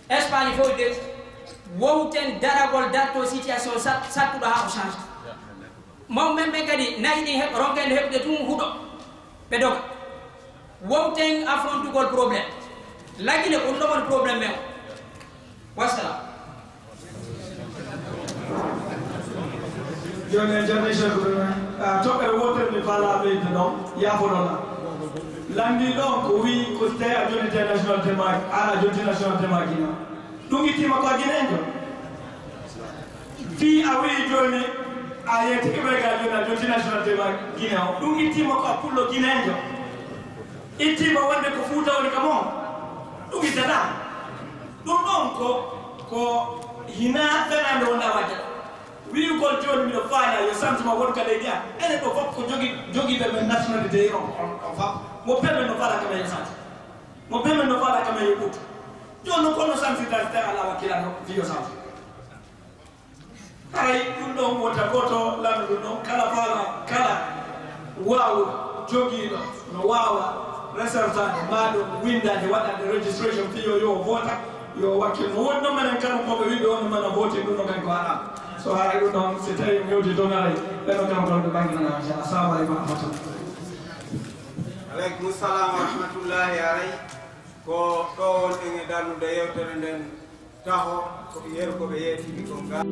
Espagne fof de wowten daragol darto situation sat-, sattuɗo haa o change. Mawɓe men ɓen kadi nayi ɗin heɓ-, ronkende heɓude tun huɗo. Ɓe doga. Wowten affrontugol problème. Lagine ko ɗum ɗon woni problème men o. Wassalam. Jooni en jarni Cheikh Ibrahima. Ah, toɓɓere wootere mi faalaa ɓeyde ɗon, yaafoɗon am. Lanndii ɗon ko wii ko si tawii a jonnitee nationalité ma, aan a jonti nationalité ma Guinée. Ɗum ittiima ko a Guinéen jo? Fii a wii jooni a yeetike ɓe gaa jooni a jonti nationalité ma Guinée o. Ɗum ittiima ko a pullo Guinéen jo? Ittiima wonde ko Fuuta woni ka mon? Ɗum ittataa. Ɗum ɗon ko, ko hinaa fenaande wonɗaa waɗde ɗo. Wi'ugol jooni miɗo faalaa yo santu ma won ka leydi am. Enen ɗo fof ko jogi-, jogiiɓe men nationalité on, on, on fof. Mo bee men no faalaa ka men yo santu. Mo bee men no faalaa ka men yo ɓuttu. Jooni noon kono santirta si tawii alaa wakkilaaɗo fii yo santu. Haray ɗum ɗon wota gooto lanndo ɗum ɗon. Kala faalaa, kala waawuɗo, jogiiɗo, no waawa resertaade maa ɗum winndaade, waɗaade registration fii yo, yo voota, yo wakkil. No woodi noon menen kala ko ɓe wiɓe on mana vote ɗum ɗo kadi ko haram. So haali ɗum ɗoon, si tawii mi yewti dogaray, ɓe ɗo kam ɗoon ɓe ɓanginanaa, inchallah. Assalamu aleykum wa rahmatullah. Aleykum salam wa rahmatullahi. Aray ko ɗo wonɗen e darnude yewtere nden taho, ko yeru ko ɓe yeetini kon ngal.